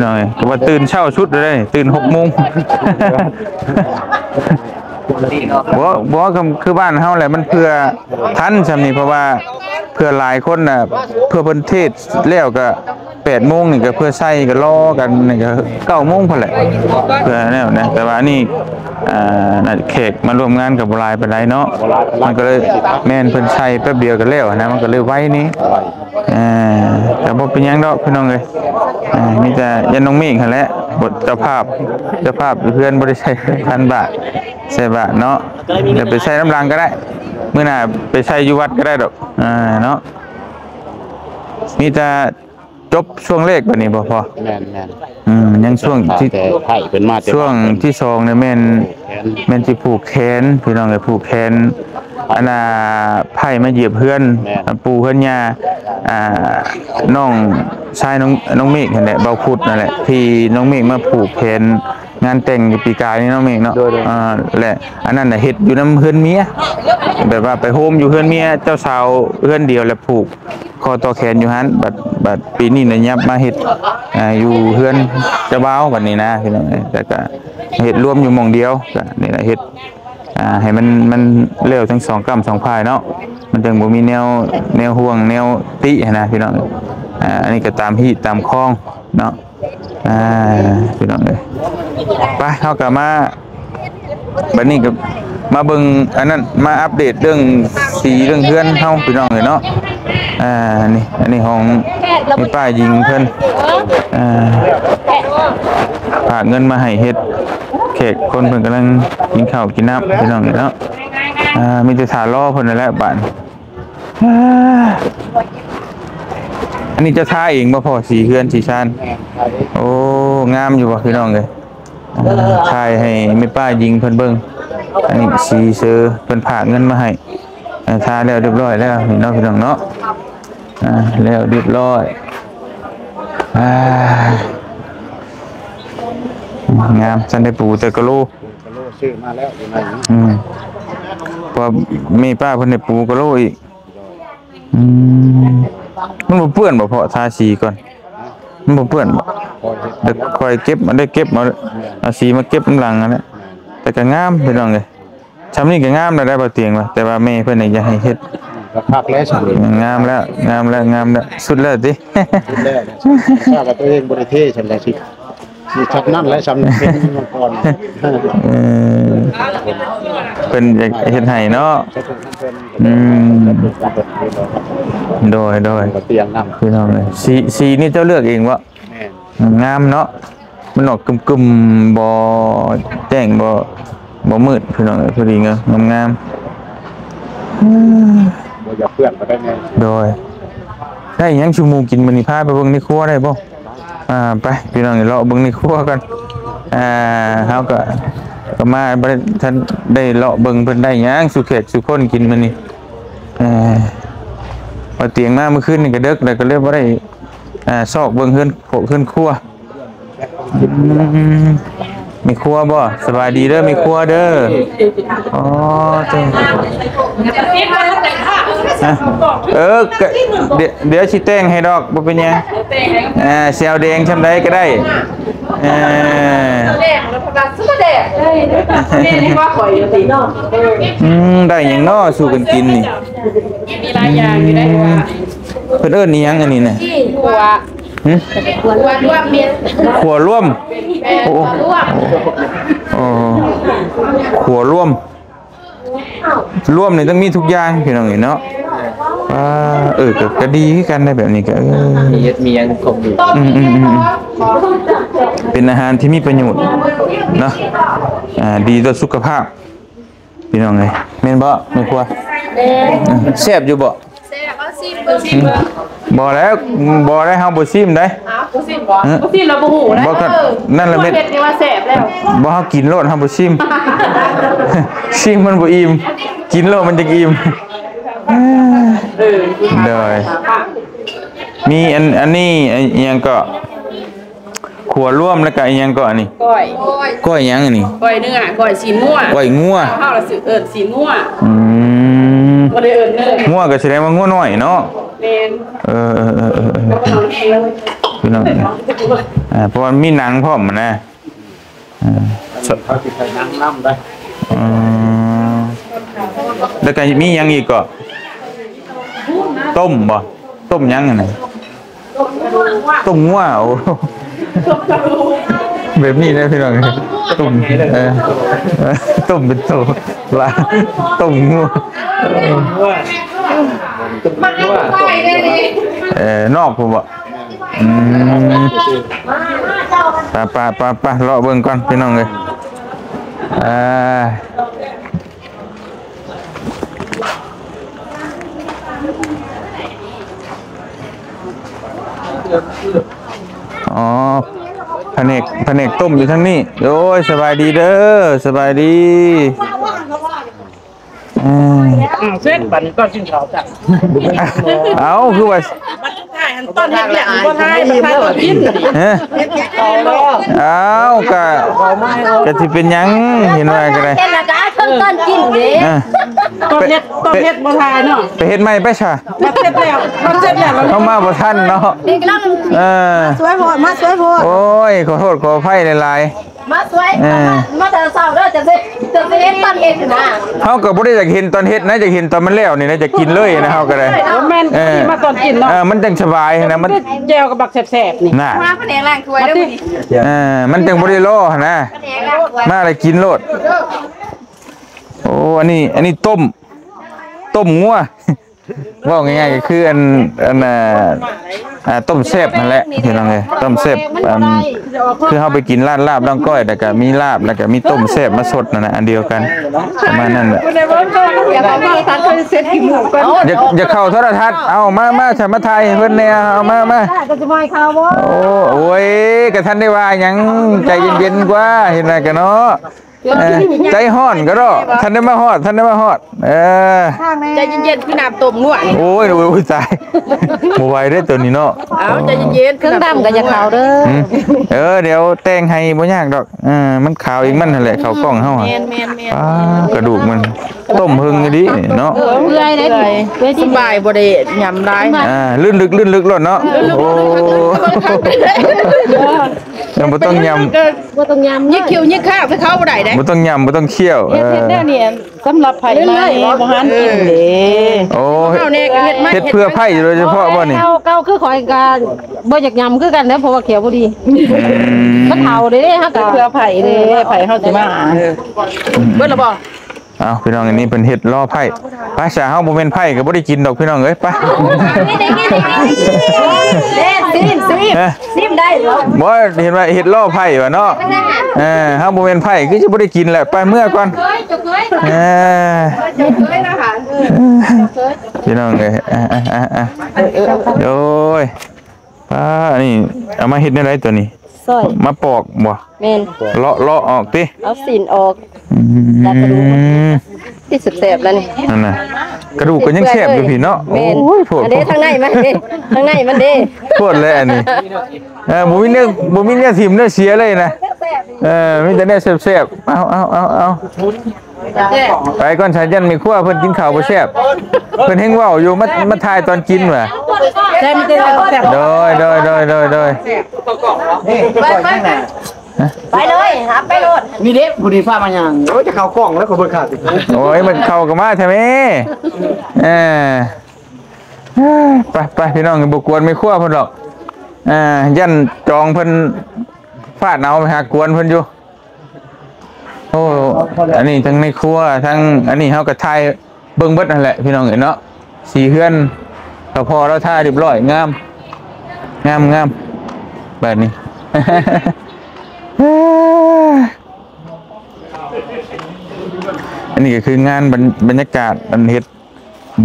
ນ້ອຍ ກໍວ່າຕື່ນເຊົ້າສຸດເລີຍ ຕື່ນຫົກໂມງ ບໍ່ ບໍ່ ຄື ຄືບ້ານເຮົາແຫຼະ ມັນເພື່ອທັນຊ່ຳນີ້ ເພາະວ່າເພື່ອຫຼາຍຄົນນະ ເພື່ອເພິ່ນເທດແລ້ວກໍແປດໂມງນີ້ ກໍເພື່ອໃສ່ກໍລໍກັນນີ້ ກໍເກົ້າໂມງພຸ້ນແຫຼະ ເພື່ອແນວນະ ແຕ່ວ່າອັນນີ້ ອ່າ ແຂກມາຮ່ວມງານກໍບໍ່ຫຼາຍປານໃດເນາະ ມັນກໍເລີຍ ແມ່ນ ເພິ່ນໃສ່ແປັບດຽວກໍແລ້ວນະ ມັນກໍເລີຍໄວນີ້. ອ່າ ກໍບໍ່ເປັນຫຍັງດອກພີ່ນ້ອງເອີຍ ອ່າ ມີແຕ່ຍານນ້ອງເມກຫັ້ນແຫຼະ ບົດເຈົ້າພາບ ເຈົ້າພາບຢູ່ເຮືອນບໍ່ໄດ້ໃຊ້ພັນບາດ ໃສ່ບາດເນາະ ດຽວໄປໃສ່ນຳຫຼັງກໍໄດ້ ມື້ໜ້າໄປໃສ່ຢູ່ວັດກໍໄດ້ດອກ ອ່າ ເນາະ ມີແຕ່ຈົບຊ່ວງແລກບັດນີ້ບໍ່ພໍ? ແມ່ນໆ ອືມ ຍັງຊ່ວງທີ່ ໄປເພິ່ນມາແຕ່ ຊ່ວງທີສອງນີ້ແມ່ນ ແມ່ນຊິຜູກແຂນ ພີ່ນ້ອງເອີຍ ຜູກແຂນ ອັນນ່າ ໄຜ່ມາຢຽບເຮືອນ ແມ່ນ ປູເຮືອນຍ່າ ອ່າ ນ້ອງຊາຍນ້ອງ ນ້ອງເມກຫັ້ນແຫຼະ ເບົາພຸດນັ້ນແຫຼະ ທີ່ນ້ອງເມກມາຜູກແຜນງານແຕ່ງປີກາຍນີ້ເນາະເມກເນາະ. ໂດຍໆ ອ່າ ແລະອັນນັ້ນນະເຮັດຢູ່ນຳເຮືອນເມຍ ແບບວ່າໄປໂຮມຢູ່ເຮືອນເມຍເຈົ້າສາວເຮືອນດຽວ ແລະຜູກ ຂໍຕໍ່ແຂນຢູ່ຫັ້ນ ບັດ ບັດປີນີ້ນະຫຍັບມາເຮັດ ອ່າ ຢູ່ເຮືອນເຈົ້າບ່າວບັດນີ້ນະ ພີ່ນ້ອງເອີຍ. ແລ້ວກະເຮັດລວມຢູ່ໝ່ອງດຽວ ກະນີ້ລະເຮັດ ອ່າ ໃຫ້ມັນ ມັນແລ້ວທັງສອງກ້ຳສອງຝ່າຍເນາະ ມັນຈັ່ງບໍ່ມີແນວ ແນວຫ່ວງແນວຕິຫັ້ນນະ ພີ່ນ້ອງ. ອ່າ ອັນນີ້ກະຕາມຮີດຕາມຄອງເນາະ. ອ່າ ພີ່ນ້ອງເອີຍ ໄປ ເຮົາກະມາ ບັດນີ້ກະມາເບິ່ງອັນນັ້ນ ມາອັບເດດເລື່ອງສີເລື່ອງເຮືອນເຮົາ ພີ່ນ້ອງເອີຍເນາະ. ອ່າ ນີ້ ອັນນີ້ຂອງແມ່ປ້າຍິງເພິ່ນ ອ່າ ຝາກເງິນມາໃຫ້ເຮັດ ແຂກຄົນເພິ່ນກຳລັງກິນເຂົ້າກິນນ້ຳ ພີ່ນ້ອງເອີຍເນາະ. ອ່າ ມີແຕ່ຖ້າລໍເພິ່ນນັ້ນແຫຼະບາດ. ອ່າ ອັນນີ້ເຈົ້າທາເອງບໍ່ພໍ່ ສີເຮືອນສີຊານ? ແມ່ນ ໂອ້ ງາມຢູ່ບໍ່ພີ່ນ້ອງເອີຍ? ອ່າ ຖ່າຍໃຫ້ແມ່ປ້າຍິງເພິ່ນເບິ່ງ. ອັນນີ້ສີເຊີ ເພິ່ນຝາກເງິນມາໃຫ້ ອ່າ ທາແລ້ວຮຽບຮ້ອຍແລ້ວນີ້ເນາະ ພີ່ນ້ອງເນາະ. ອ່າ ແລ້ວຮຽບຮ້ອຍ ອ່າ ງາມ ຊັ້ນໄດ້ປູແຕ່ກະໂລ ກະໂລຊື້ມາແລ້ວຢູ່ໃນນີ້. ອືມ ເພາະວ່າແມ່ປ້າເພິ່ນໄດ້ປູກະໂລອີກ. ອືມ ມັນບໍ່ເປື້ອນບໍ່ ເພາະທາສີກ່ອນ ມັນບໍ່ເປື້ອນບໍ່? ຄ່ອຍເກັບ ມັນໄດ້ເກັບເອົາ ເອົາສີມາເກັບນຳຫຼັງຫັ້ນແຫຼະ. ແຕ່ກະງາມ ພີ່ນ້ອງເອີຍ ຊ່ຳນີ້ກະງາມແລ້ວໄດ໋ ບໍ່ຕຽງວ່າ ແຕ່ວ່າແມ່ເພິ່ນນີ້ຢາກໃຫ້ເຮັດ ກະຄັກແລ້ວຊ່ຳນີ້. ງາມແລ້ວ ງາມແລ້ວ ງາມແລ້ວ ສຸດແລ້ວຕິ? ສຸດແລ້ວ ຖ້າວ່າຕົວເອງບໍ່ໄດ້ເທ ຊັ້ນລະຊິ ມີຊ່ຳນັ້ນແຫຼະ ຊ່ຳເປັນມັງກອນ. ເອີ ເພິ່ນຢາກເຮັດໃຫ້ເນາະ. ອືມ ໂດຍ ໂດຍ ກະຕຽງນຳ ພີ່ນ້ອງເອີຍ. ສີ ສີນີ້ເຈົ້າເລືອກເອງບໍ່? ແມ່ນ ງາມເນາະ ມັນອອກກຶມໆ ບໍ່ແຈ້ງ ບໍ່ ບໍ່ມືດ ພີ່ນ້ອງເອີຍ ພໍດີງາມໆ. ບໍ່ຢາກເປື້ອນກໍໄດ້ແນ່. ໂດຍ ໄດ້ຫຍັງຊູໝູກິນມື້ນີ້ ພາໄປເບິ່ງໃນຄົວໄດ້ບໍ່? ອ່າ ໄປ ພີ່ນ້ອງ ເລາະເບິ່ງໃນຄົວກ່ອນ. ອ່າ ເຮົາກະ ກະມາບໍ່ໄດ້ ທັນໄດ້ເລາະເບິ່ງເພິ່ນໄດ້ຫຍັງສູ່ແຂກສູ່ຄົນກິນມື້ນີ້. ເອີ ວ່າຕຽງມາມື້ຄືນນີ້ກະເດິກແລ້ວ ກະເລີຍບໍ່ໄດ້ ອ່າ ຊອກເບິ່ງເຮືອນ ເຮືອນຄົວ. ອືມ ແມ່ຄົວບໍ່? ສະບາຍດີເດີແມ່ຄົວເດີ. ອໍ ເອີ ກະ ດຽວ ດຽວຊິແຕ່ງໃຫ້ດອກ ບໍ່ເປັນຫຍັງ. ອ່າ ຊິເອົາແດງຊ່ຳໃດກະໄດ້. ເອີ ອືມ ໄດ້ຫຍັງເນາະສູ່ກັນກິນນີ້? ມີຫຼາຍຢ່າງຢູ່ໃດ໋. ເພິ່ນເອີ້ນອີ່ຫຍັງອັນນີ້ນະ? ຫື? ຂົ້ວລວມ ແມ່ນ ໂອ້ ໂອ້ ຂົ້ວລວມ ລວມນີ້ຕ້ອງມີທຸກຢ່າງ ພີ່ນ້ອງເອີຍເນາະ. ອ່າ ເອີ ກະ ກະດີຄືກັນໄດ໋ ແບບນີ້ກະ ເອີ ມີເຮັດ ມີຫຍັງຄົບຢູ່. ອືມໆໆ ເປັນອາຫານທີ່ມີປະໂຫຍດເນາະ. ອ່າ ດີຕໍ່ສຸຂະພາບ ພີ່ນ້ອງເອີຍ ແມ່ນບໍ່ແມ່ຄົວ? ແຊບຢູ່ບໍ່? ແຊບ ເອົາຊີມເບິ່ງ ຊີມເບິ່ງ. ບໍ່ແລ້ວ ບໍ່ໄດ້ ເຮົາບໍ່ຊີມໄດ໋. ອ້າວ ບໍ່ຊີມບໍ່? ບໍ່ຊີມແລ້ວບໍ່ຮູ້ໄດ໋. ບໍ່ ກະ ເອີ ນັ້ນລະແມ່ນ ເຮັດນີ້ວ່າແຊບແລ້ວ. ບໍ່ ເຮົາກິນໂລດ ເຮົາບໍ່ຊີມ. ຊີມມັນບໍ່ອີ່ມ ກິນໂລດມັນຈຶ່ງອີ່ມ. ເອີ ໂດຍ ມີອັນ ອັນນີ້ ອີ່ຫຍັງເກາະ? ຂົ້ວລວມ ແລ້ວກະອີ່ຫຍັງເກາະອັນນີ້? ກ້ອຍ ກ້ອຍຫຍັງອັນນີ້? ກ້ອຍເນື້ອ ກ້ອຍຊີ້ນງົວ ກ້ອຍງົວ. ເຮົາລະຊື່ເອີ້ນຊີ້ນງົວ. ອືມ ບໍ່ໄດ້ເອີ້ນເນື້ອ ງົວກະສະແດງວ່າງົວນ້ອຍເນາະ. ແມ່ນ ເອີ ພີ່ນ້ອງ ອ່າ ເພາະວ່າມີໜັງພ້ອມນະ. ເອີ ເຮົາຊິໃສ່ໜັງນຳໄດ໋. ອືມ ແລ້ວກະມີຫຍັງອີກເກາະ? ຕົ້ມບໍ່? ຕົ້ມຫຍັງຫັ້ນນະ? ຕົ້ມງົວ. ໂອ້ ແບບນີ້ເດ້ພີ່ນ້ອງ ຕົ້ມ ເອີ ຕົ້ມເປັນໂຕ ລາ ຕົ້ມງົວ. ເອີ ນອກພຸ້ນບໍ່? ອືມ ໄປໆໆ ເລາະເບິ່ງກ່ອນພີ່ນ້ອງເອີຍ. ອ່າ ອໍ ພະແນກ ພະແນກຕົ້ມຢູ່ທາງນີ້. ໂອ້ຍ ສະບາຍດີເດີ ສະບາຍດີ. ອືມ ອ້າວ ເສັດບັດນີ້ຕອນກິນເຂົ້າຈ້ະ. ເອົ້າ ຄືວ່າ ບັດສຸດທ້າຍຫັ້ນຕອນເຮັດວຽກບໍ່ຖ່າຍ ບັດຖ່າຍຕອນກິນ. ຮະ? ເຮັດວຽກເຂົ້າແລ້ວ. ອ້າວ ກະ ກະຊິເປັນຫຍັງ ເຫັນວ່າກະໄດ້ ເຮັດແລ້ວກະເອົາເທິງຕອນກິນເດ້. ເອີ ຕອນເຮັດ ຕອນເຮັດບໍ່ຖ່າຍເນາະ. ໄປເຮັດໃໝ່ໄປຊະ. ບັດເສັດແລ້ວ ບັດເສັດແລ້ວ ເຮົາມາບໍ່ທັນເນາະ. ເອີ ມາຊ່ວຍໂພດ ມາຊ່ວຍໂພດ. ໂອ້ຍ ຂໍໂທດຂໍອະໄພຫຼາຍໆ. ມາຊ່ວຍ ເອີ ມາ ມາແຕ່ເຊົ້າເດີ ຈະຊິ ຈະຊິເຫັນຕອນເຮັດນະ. ເຮົາກໍບໍ່ໄດ້ຢາກເຫັນຕອນເຮັດນະ ຢາກເຫັນຕອນມັນແລ້ວນີ້ນະ ຢາກກິນເລີຍນະ ເຮົາກໍໄດ້. ບໍ່ແມ່ນ ເອີ ມາຕອນກິນເນາະ. ເອີ ມັນຈັ່ງສະບາຍນະ ມັນ ແຈ່ວກັບບັກແຊບໆນີ້ນະ. ມາພະແນກລ້າງຖ້ວຍເດີມື້ນີ້. ເອີ ມັນຈັ່ງບໍ່ໄດ້ລໍຫັ້ນນະ ມາແລ້ວກິນໂລດ. ໂອ້ ອັນນີ້ ອັນນີ້ຕົ້ມ ຕົ້ມງົວ. ເວົ້າງ່າຍໆ ກໍຄືອັນ ອັນ ອ່າ ອ່າ ຕົ້ມແຊບຫັ້ນແຫຼະພີ່ນ້ອງເອີຍ. ຕົ້ມແຊບ ອັນ ຄືເຮົາໄປກິນຮ້ານລາບນ້ອງກ້ອຍ ແລ້ວກໍມີລາບ ແລ້ວກໍມີຕົ້ມແຊບມາສົດນັ້ນນະ ອັນດຽວກັນ ປະມານນັ້ນແຫຼະ. ຢາກ ຢາກເຂົ້າໂທລະທັດ. ເອົາ ມາ ມາ ສະ ມາຖ່າຍໃຫ້ເພິ່ນແດ່. ເອົາ ມາ ມາ. ໂອ້ ໂອ້ຍ ກະທັນໄດ້ວ່າຫຍັງ ໃຈເຢັນໆ ກວ່າ ເຫັນວ່າກະເນາະ. ເອີ ໃຈຮ້ອນກະເນາະ. ທັນໄດ້ມາຮອດ ທັນໄດ້ມາຮອດ. ເອີ ໃຈເຢັນໆ ຄືນ້ຳຕົ້ມງົວ. ໂອ້ຍ ໂອ້ຍ ໂອ້ຍ ຕາຍ ບໍ່ໄຫວເດ້ໂຕນີ້ເນາະ. ເອົາ ໃຈເຢັນໆ ເຄື່ອງດຳກະຢ່າເຂົ້າເດີ. ເອີ ດຽວແຕ່ງໃຫ້ ບໍ່ຍາກດອກ. ເອີ ມັນຂາວເອງມັນຫັ້ນແຫຼະ ເຂົ້າກ້ອງເຮົາ. ແມ່ນໆໆ. ປາ ກະດູກມັນ ຕົ້ມເຫິງອີ່ຫຼີເນາະ. ເປື່ອຍເດ້ ສະບາຍ ບໍ່ໄດ້ຫຍຳຫຼາຍ. ອ່າ ລື່ນລຶກ ລື່ນລຶກໂລດເນາະ. ໂອ້ ຍັງບໍ່ຕ້ອງຫຍຳ ບໍ່ຕ້ອງຫຍຳ ຍິກຄິ້ວຍິກຄາງໃສ່ເຂົາບໍ່ໄດ້ເດ້. ບໍ່ຕ້ອງຫຍຳ ບໍ່ຕ້ອງຄ້ຽວ. ເຮັດ ເຮັດແນວນີ້ ສຳລັບໃຜໃໝ່ ບໍ່ທັນກິນເດ້. ໂອ້ ເຮັດເພື່ອໃຜໂດຍສະເພາະບໍ່ນີ້? ເກົ່າ ເກົ່າຄືຂ້ອຍກະບໍ່ຢາກຫຍຳຄືກັນແຫຼະ ເພາະວ່າແຂ້ວບໍ່ດີ. ອືມ ມັນເຖົ້າເດ້ ເຮົາກະເພື່ອໃຜເດ້ ໃຜເຮົາຊິມາ. ເບິດລະບໍ່? ເອົ້າ ພີ່ນ້ອງ ອັນນີ້ເພິ່ນເຮັດລໍ້ໄພ້. ພາສາເຮົາບໍ່ແມ່ນໄພ້ກໍບໍ່ໄດ້ກິນດອກ ພີ່ນ້ອງເອີຍ. ໄປ ຊີມ ຊີມ ຊີມໄດ້ບໍ່? ບໍ່ ເຫັນວ່າເຮັດລໍ້ໄພ້ວ່າເນາະ. ເອີ ເຮົາບໍ່ແມ່ນໄພ້ຄືຊິບໍ່ໄດ້ກິນແຫຼະ. ໄປເມືອກ່ອນ. ເອີ ພີ່ນ້ອງເອີຍ. ອ່າ ໂອ້ຍ ປ້າ ອັນນີ້ເອົາມາເຮັດແນວໃດຕົວນີ້? ຊອຍ ມາປອກບໍ່? ແມ່ນ ເລາະ ເລາະອອກຕິ ເອົາຊີ້ນອອກ. ອືມ ແລ້ວກະດູກ ທີ່ແຊບໆ ແລ້ວນີ້ ນັ້ນນະ ກະດູກກໍຍັງແຊບຢູ່ພີ້ເນາະ. ແມ່ນ ໂອ້ຍ ໂພດ ອັນເດ້ ທາງໃນມັນເດ້ ທາງໃນມັນເດ້ ໂພດແລ້ວອັນນີ້. ເອີ ບໍ່ມີແນວ ບໍ່ມີແນວຖິ້ມແນວເສຍເລີຍນະ. ເອີ ມີແຕ່ແນວແຊບໆ. ເອົາ ເອົາ ເອົາ ເອົາ ໄປກ່ອນຊະ ຢ້ານແມ່ຄົວເພິ່ນກິນເຂົ້າບໍ່ແຊບ. ເພິ່ນແຮງເວົ້າຢູ່ ມາ ມາຖ່າຍຕອນກິນວ່າ. ແຊບ ມີແຕ່ແຊບ. ໂດຍ ໂດຍ ໂດຍ ໂດຍ ໂດຍ. ໄປ ໄປ ໄປເລີຍ ຫາໄປໂລດ. ນີ້ເດ້ ຜູ້ນີ້ຟ້າມາຫຍັງ? ໂອ້ຍ ຈະເຂົ້າກ້ອງແລ້ວ ຂ້ອຍເບິ່ງຂາດ. ໂອ້ຍ ມັນເຂົ້າກໍມາແທ້ແມ້. ເອີ ໄປ ໄປ ພີ່ນ້ອງ ບໍ່ກວນແມ່ຄົວເພິ່ນດອກ. ເອີ ຢ້ານຈອງເພິ່ນຟາດເອົາ ໄປຫາກວນເພິ່ນຢູ່. ໂອ້ ອັນນີ້ທັງໃນຄົວ ທັງອັນນີ້ເຮົາກໍຖ່າຍເບິ່ງເບິດຫັ້ນແຫຼະ ພີ່ນ້ອງເອີຍເນາະ. ສີເຮືອນ ກະພໍລາວທາຮຽບຮ້ອຍ ງາມ ງາມ ງາມ. ບາດນີ້ ອັນນີ້ກໍຄືງານ ບັນ ບັນຍາກາດອັນເຮັດ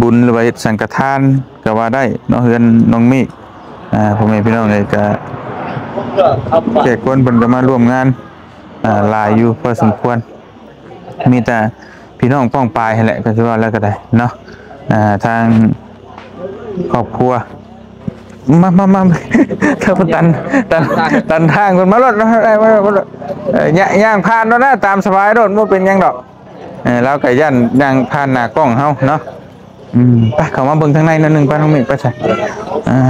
ບຸນ ຫຼືວ່າເຮັດສັງກະທານກໍວ່າໄດ້ເນາະ ເຮືອນນ້ອງເມກ. ອ່າ ພໍ່ແມ່ພີ່ນ້ອງເອີຍ ກະແຂກຄົນເພິ່ນກໍມາຮ່ວມງານ ອ່າ ຫຼາຍຢູ່ພໍສົມຄວນ. ມີແຕ່ພີ່ນ້ອງປ້ອງປາຍຫັ້ນແຫຼະ ກໍຊິວ່າແລ້ວກໍໄດ້ເນາະ. ອ່າ ທາງຄອບຄົວ ມາ ມາ ມາ ມາ ເຈົ້າກໍຕັນ ຕັນ ຕັນທາງເພິ່ນ. ມາໂລດ ມາໂລດ ມາໂລດ. ເອີ ຍ່າງ ຍ່າງຜ່ານໂລດນະ ຕາມສະບາຍໂລດ ບໍ່ເປັນຫຍັງດອກ. ເອີ ລາວກໍຢ້ານຍ່າງຜ່ານໜ້າກ້ອງເຮົາເນາະ. ອືມ ໄປ ເຂົ້າມາເບິ່ງທາງໃນໜ້ອຍໜຶ່ງ ໄປ ນ້ອງເມກ ໄປຊະ. ອ່າ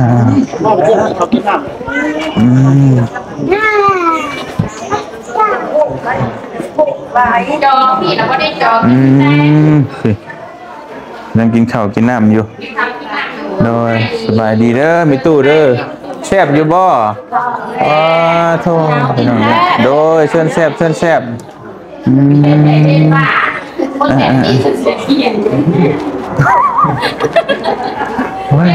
ອືມ ຈອງ ພີ່ນະ ບໍ່ໄດ້ຈອງ. ອືມ ນີ້ ນັ່ງກິນເຂົ້າກິນນ້ຳຢູ່. ໂດຍ ສະບາຍດີເດີ ແມ່ຕູ້ເດີ. ແຊບຢູ່ບໍ່? ອ້າໂທ້ ພີ່ນ້ອງເອີຍ. ໂດຍ ເຊີນແຊບ ເຊີນແຊບ. ອືມ ເອີ ເອີ ເອີ ໂອ້ຍ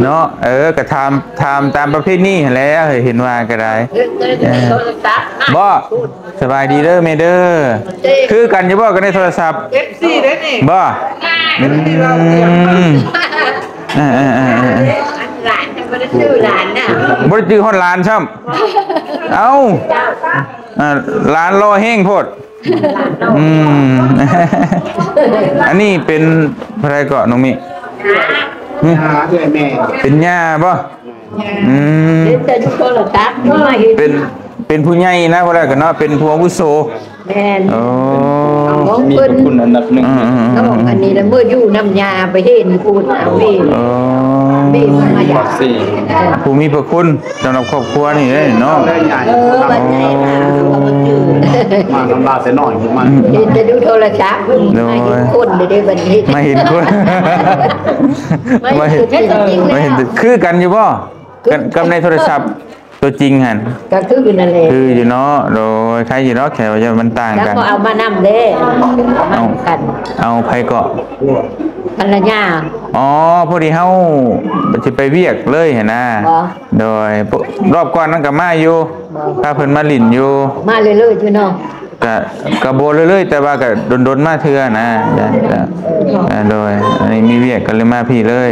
ເນາະ. ເອີ ກໍຖາມ ຖາມຕາມປະເພນີຫັ້ນແຫຼະ ເຫັນວ່າກໍໄດ້. ເອີ ບໍ່ ສະບາຍດີເດີແມ່ເດີ. ຄືກັນຢູ່ບໍ່ກັບໃນໂທລະສັບ? ເອັຟຊີເດ້ນີ້ ບໍ່? ອືມ ເອີ ເອີ ເອີ ເອີ ຫຼານ ບໍ່ໄດ້ຈື່ຫຼານນະ ບໍ່ໄດ້ຈື່ຮອດຫຼານຊ້ຳ. ເອົ້າ ອ່າ ຫຼານຫຼໍ່ແຮງໂພດ. ອືມ ອັນນີ້ເປັນໃຜເກາະນ້ອງມິ? ຫື? ເປັນຍ່າບໍ່? ອືມ ເຫັນແຕ່ຢູ່ໂທລະທັດ ມາເຫັນ ເປັນ ເປັນຜູ້ໃຫຍ່ນະ ບໍ່ໄດ້ກັນເນາະ ເປັນຜູ້ອາວຸໂສ. ແມ່ນ ໂອ້ ມີພະຄຸນອັນດັບໜຶ່ງ. ອືມໆໆ ນ້ອງອັນນີ້ລະ ເມື່ອຢູ່ນຳຍ່າໄປເຫັນພຸ້ນ ເອົາເວ ເອີ ເວມາຢາມ ຜູ້ມີພະຄຸນ ສຳລັບຄອບຄົວນີ້ເດ້ເນາະ. ເອີ ບັດໃຫຍ່ມາ ມານຳລາວແຕ່ນ້ອຍພຸ້ນມາ ເຫັນແຕ່ດູໂທລະສັບ. ໂດຍ ມາເຫັນຄົນເດ້ບັດນີ້ ມາເຫັນຄົນ ມາເຫັນ ມາເຫັນ ຄືກັນຢູ່ບໍ່ ກັບ ກັບໃນໂທລະສັບຕົວຈິງຫັ້ນ? ກໍຄືຢູ່ນັ້ນແຫຼະ ຄືຢູ່ເນາະ. ໂດຍ ໃຄຢູ່ເນາະ ແຄ່ວ່າມັນຕ່າງກັນ ແລ້ວກໍເອົາມານຳເດ້ ເອົາມານຳກັນ. ເອົາໃຜເກາະ? ພັນລະຍາ. ອໍ ພໍດີເຮົາຊິໄປວຽກເລີຍຫັ້ນນະ. ໂດຍ ລອບກ່ອນນັ້ນກໍມາຢູ່ ພາເພິ່ນມາຫຼິ້ນຢູ່ ມາເລື້ອຍໆຢູ່ເນາະ. ກະ ກະບໍ່ເລື້ອຍໆ ແຕ່ວ່າກະດົນໆມາເທື່ອນະ. ໂດຍ ອັນນີ້ມີວຽກກໍເລີຍມາພີ້ເລີຍ.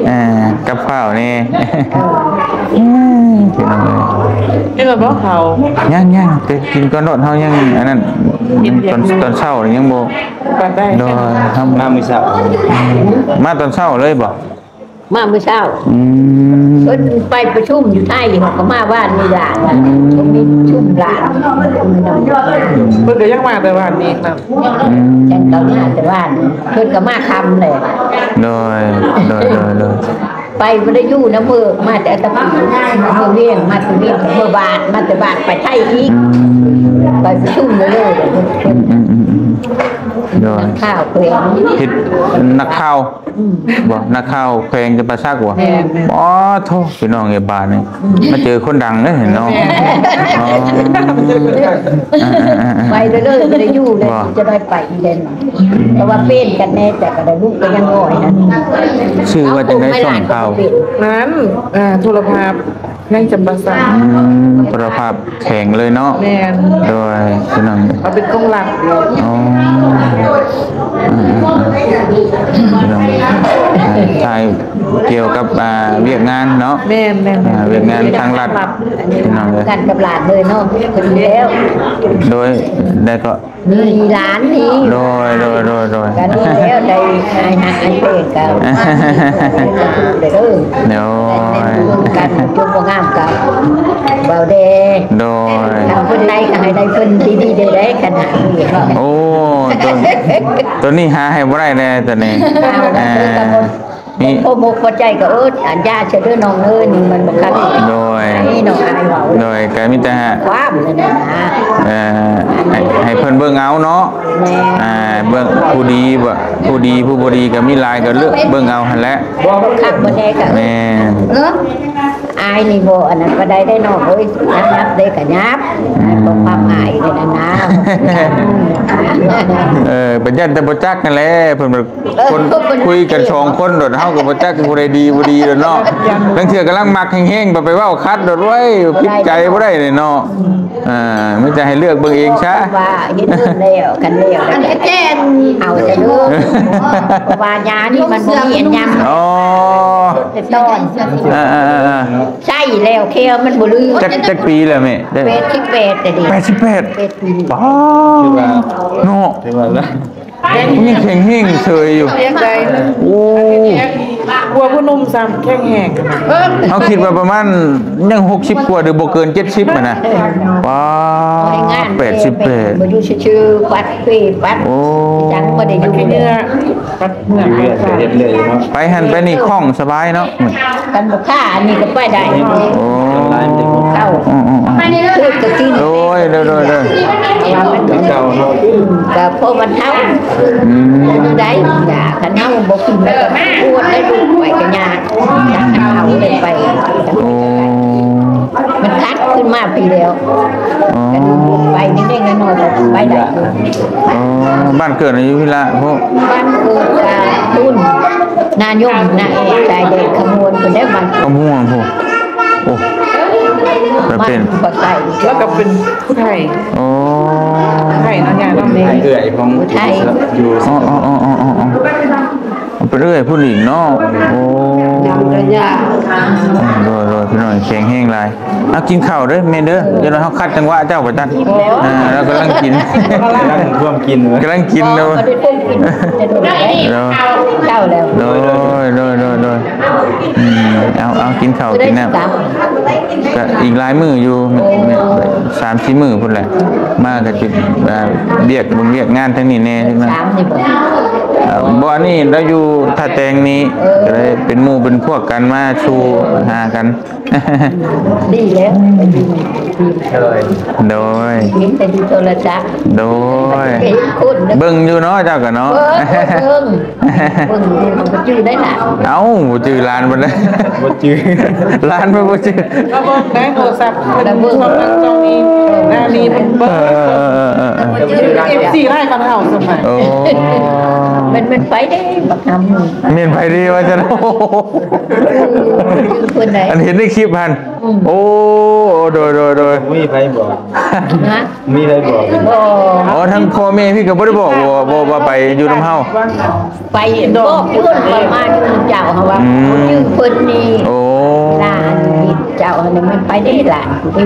ເອີ ກັບຂ້າວນີ້ ພີ່ນ້ອງເອີຍ ກິນແລ້ວບໍ່ເຂົ້າ? ຍັງໆ ແຕ່ກິນກ່ອນໂລດ ເຮົາຍັງອັນນັ້ນ ຕອນ ຕອນເຊົ້າຍັງບໍ່ປານໃດ. ໂດຍ ມາມື້ເຊົ້າ ມາຕອນເຊົ້າເລີຍບໍ່? ມາມື້ເຊົ້າ. ອືມ ເພິ່ນໄປປະຊຸມຢູ່ໄທ ເຮົາກໍມາວານນີ້ຫຼານ ອືມ ເພິ່ນມີປະຊຸມຫຼານ ເພິ່ນກໍຍັງມາແຕ່ວານນີ້ນະ. ອືມ ເພິ່ນກໍມາແຕ່ວານ ເພິ່ນກໍມາຄ່ຳແຫຼະ. ໂດຍ ໂດຍ ໂດຍ ໂດຍ ໄປບໍ່ໄດ້ຢູ່ນຳເພິ່ນ ມາແຕ່ຕະປີ ເມືອວຽງ ມາແຕ່ວຽງ ເມືອບາດ ມາແຕ່ບາດໄປໄທອີກ. ອືມ ໄປປະຊຸມເລີຍ ອືມໆໆ ໂດຍ ນັກຂ່າວເພິ່ນ ເຮັດນັກຂ່າວ ອືມ ບໍ່ ນັກຂ່າວແຂວງຈຳປາສັກບໍ່? ແມ່ນໆ ອໍ ໂທ້ ພີ່ນ້ອງເອີຍ ບາດນີ້ ອືມ ມາເຈີຄົນດັງເດ້ເນາະ. ແມ່ນ ອໍ ໄປເດີໆ ບໍ່ໄດ້ຢູ່ເລີຍ ຈະໄດ້ໄປອີກເດ້ ເພາະວ່າເປັນກັນແນ່ ແຕ່ກໍໄດ້ ລູກກໍຍັງນ້ອຍນະ. ຊື່ວ່າຈັ່ງໃດ ຊ່ອງຂ່າວ? ນັ້ນ ອ່າ ໂທລະພາບ ໃນຈຳປາສັກ. ອືມ ຄຸນນະພາບແຂງເລີຍເນາະ. ແມ່ນ ໂດຍ ພີ່ນ້ອງ ເອົາເປັນຂອງລັດຢູ່. ອໍ ອືມ ພີ່ນ້ອງ ຖ່າຍກ່ຽວກັບ ອ່າ ວຽກງານເນາະ. ແມ່ນໆ ອ່າ ວຽກງານທາງລັດ ພີ່ນ້ອງເອີຍ ກັນກັບຫຼານເລີຍເນາະ ເພິ່ນແລ້ວ. ໂດຍ ໄດ້ກໍ ມີຫຼານນີ້ ໂດຍ ໂດຍ ໂດຍ ໂດຍ ກໍນີ້ແລ້ວ ໄດ້ອ້າຍຮັກອ້າຍແພງກໍມາ ເດີ ໂດຍ ກັນຈົບບໍ່ງາມກໍເວົ້າແດ່ ໂດຍ ຄັນເພິ່ນໄດ້ກໍໃຫ້ໄດ້ເພິ່ນດີໆ ເດີ ໄດ້ຂະໜາດນີ້. ໂອ້ ຕົວ ຕົວນີ້ຫາໃຫ້ບໍ່ໄດ້ແດ່ຕົວນີ້ ເອີ ມີ ພໍມົກພໍໃຈກໍ ເອີ ອັນຢ່າຊະເດີນ້ອງເອີຍ ນີ້ມັນບໍ່ຄັກ. ໂດຍ ນີ້ນ້ອງອາຍເວົ້າ ໂດຍ ກໍມີແຕ່ຄວາມນັ້ນນະ ເອີ ໃຫ້ ໃຫ້ເພິ່ນເບິ່ງເອົາເນາະ. ແມ່ນ ອ່າ ເບິ່ງຜູ້ດີບໍ່ ຜູ້ດີຜູ້ບໍ່ດີກໍມີຫຼາຍ ກໍເລືອກເບິ່ງເອົາຫັ້ນແຫຼະ. ບໍ່ຄັກບໍ່ແນ່ກໍ ແມ່ນ ເອີ ອາຍນີ້ບໍ່ອັນນັ້ນປານໃດເດ້ນ້ອງເອີຍ ຍັບໆ ເດ້ກໍຍັບ ອືມ ໃຫ້ຄວາມອາຍນີ້ນະນະ. ເອີ ເພິ່ນຢ້ານແຕ່ບໍ່ຈັກຫັ້ນແຫຼະ ເພິ່ນ ເອີ ຄົນຄຸຍກັນສອງຄົນໂດດ ເຮົາກໍບໍ່ຈັກຜູ້ໃດດີບໍ່ດີໂດດເນາະ. ລາງເທື່ອກຳລັງມັກແຮງໆ ໄປເວົ້າຂັດໂດດ ໂອ້ຍ ຜິດໃຈບໍ່ໄດ້ເລີຍເນາະ. ອ່າ ມີແຕ່ໃຫ້ເລືອກເບິ່ງເອງຊະ ວ່າເຮັດເງິນແລ້ວ ຄັນແລ້ວ ອັນແກ່ນ ເອົາຊະເດີ ເພາະວ່າຢານີ້ມັນບໍ່ມີອັນຍຳ. ອໍ ແຕ່ຕອນ ອ່າໆໆໆ ໃຊ້ແລ້ວແຂ້ວມັນບໍ່ລື່ນ. ຈັກ ຈັກປີແລ້ວແມ່? ແປດສິບແປດແຕ່ເດ ແປດສິບແປດ ແປດປີ. ປ້າ ຖືວ່າເນາະ ຖືວ່າລະ ຍັງແຂງແຮງເສີຍຢູ່. ຍັງໄດ້ ໂອ້ ກວ່າຜູ້ໜຸ່ມຊ້ຳ ແຂງແຮງຂະໜາດ. ເຮົາຄິດວ່າປະມານຍັງຫົກສິບກວ່າ ຫຼືບໍ່ເກີນເຈັດສິບຫັ້ນນະ. ປ້າ ແປດສິບແປດ ບໍ່ຢູ່ຊື່ໆ ປັດເປປັດ ໂອ້ ຈັ່ງບໍ່ໄດ້ຢູ່ ປັດເມືອ ເຮັດເລື້ອຍເນາະ. ໄປຫັ້ນໄປນີ້ຄ່ອງສະບາຍເນາະ. ຄັນບໍ່ຄ້າອັນນີ້ກໍໄປໄດ້. ໂອ້ ເຂົ້າ ອືມໆໆ ຄືກະກິນ ໂດຍໆໆ ເພາະວ່າມັນເກົ່າເນາະ ກະເພາະມັນເຖົ້າ. ອືມ ໄດ້ ຄັນເຮົາບໍ່ກິນແລ້ວກໍປວດໄດ້ ລູກໄປກະຍາກ ເອົາໄດ້ໄປ. ໂອ້ ມັນຄັດຂຶ້ນມາພີ້ແລ້ວ. ອໍ ໄປນິດໆໜ້ອຍໆກໍໄປໄດ້ຢູ່. ອໍ ບ້ານເກີດຢູ່ພີ້ລະ ໂອ້ ບ້ານເກີດກະພຸ້ນ ນາຍົມນາເອກ ຊາຍແດນຄຳມ່ວນພຸ້ນເດ້ ບ້ານຄຳມ່ວນພຸ້ນ. ໂອ້ ໄປເປັນ ແລ້ວກໍເປັນຜູ້ໄທ. ໂອ້ ໄທເນາະ ຍາຍເນາະ ເອື້ອຍຂອງໄທ ຢູ່ ອໍໆ ໄປເລື້ອຍພຸ້ນອີກເນາະ. ໂອ້ ໂດຍໆ ພີ່ນ້ອງແຂງແຮງຫຼາຍ. ເອົາ ກິນເຂົ້າເດີແມ່ເດີ ເອີ ດຽວເຮົາຂັດຈັງຫວະເຈົ້າວ່າຊັ້ນ. ເອີ ລາວກຳລັງກິນ ກຳລັງທ່ວມກິນ ກຳລັງກິນເນາະ. ເຈົ້າແລ້ວ ໂດຍໆ ອືມ ເອົາໆ ກິນເຂົ້າກິນນ້ຳ ກະອີກຫຼາຍມື້ຢູ່ ສາມສີ່ມື້ພຸ້ນແຫຼະ ມາກະຊິ ອ່າ ວຽກບຸນວຽກງານທາງນີ້ແດ່ຈັກໜ້ອຍ. ບໍ່ ອັນນີ້ລາວຢູ່ທ່າແຕງນີ້ ກະເລີຍເປັນໝູ່ເປັນພວກກັນ ມາສູ່ຫາກັນ. ດີແລ້ວ ໂດຍ ເຫັນແຕ່ຢູ່ໂທລະທັດ ໂດຍ ເບິ່ງຢູ່ເນາະ ເຈົ້າກະເນາະ ເບິ່ງ ເບິ່ງຢູ່ ບໍ່ຈື່ໄດ້ລະ. ເອົ້າ ບໍ່ຈື່ຫຼານເພິ່ນເລີຍ ບໍ່ຈື່ ຫຼານເພິ່ນບໍ່ຈື່ ລະເບິ່ງໄດ້ໂທລະສັບ ລະເບິ່ງ ຊ່ອງນັ້ນຊ່ອງນີ້ ແນວນີ້ເພິ່ນເບິ່ງ ເອີ ເອີ ເອີ ເອີ ເອັຟຊີຫຼາຍກວ່າເຮົາສ່ວນຫຼາຍ. ໂອ້ ມັນ ມັນໄປເດ້ ບັກຫຳ ແມ່ນໄປເດ້ວ່າຊັ້ນ. ເພິ່ນໃດ ອັນເຫັນໃນຄລິບຫັ້ນ ອືມ ໂອ້ ໂດຍໆໆ ມີໃຜບອກ ຮະ ມີໃຜບອກ ບໍ່ ອໍ ທັງພໍ່ແມ່ພີ່ກະບໍ່ໄດ້ບອກ ບໍ່ ບໍ່ວ່າໄປຢູ່ນຳເຮົາ ໄປບອກຢູ່ເພິ່ນວ່າມາຢູ່ນຳເຈົ້າ ເຮົາວ່າ ອືມ ຢູ່ເພິ່ນນີ້ ໂອ້ ຫຼານເຈົ້າຫັ້ນ ມັນໄປໄດ້ຫຼານ ໄປ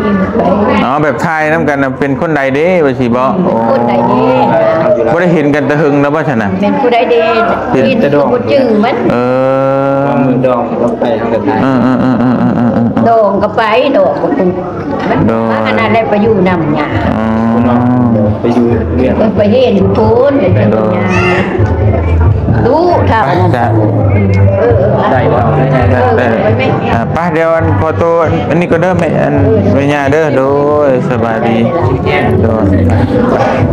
ອໍ ແບບຖ່າຍນຳກັນນະ ເປັນຄົນໃດເດ້ ວ່າຊີ້ບໍ ອືມ ໂອ້ ຄົນໃດເດ້ ບໍ່ໄດ້ເຫັນກັນແຕ່ເຫິງແລ້ວບໍຊັ້ນນະ ແມ່ນຜູ້ໃດເດ້ ເຫັນແຕ່ດອງ ບໍ່ຈື່ມັນ ເອີ ວ່າມື້ດອງ ເຮົາໄປເຮົາກະຖ່າຍ ເອີໆໆໆໆໆ ດອງກະໄປ ດອງກະ ໂດຍ ອັນນັ້ນແຫຼະໄປຢູ່ນຳຫຍ້າ ອໍ ໄປຢູ່ເຮືອນ ໄປເຮັດຢູ່ພຸ້ນ ໄປເຮັດຢູ່ຫຍ້າ ດຸຖ້າອັນນັ້ນ ໄດ້ແລ້ວ ໄດ້ແລ້ວ ໄປແມ່ ອ່າ ໄປ ດຽວອັນ ຂໍໂຕ ອັນນີ້ກ່ອນເດີແມ່ ອັນ ແມ່ຍ່າເດີ ໂດຍ ສະບາຍດີ ໂດຍ.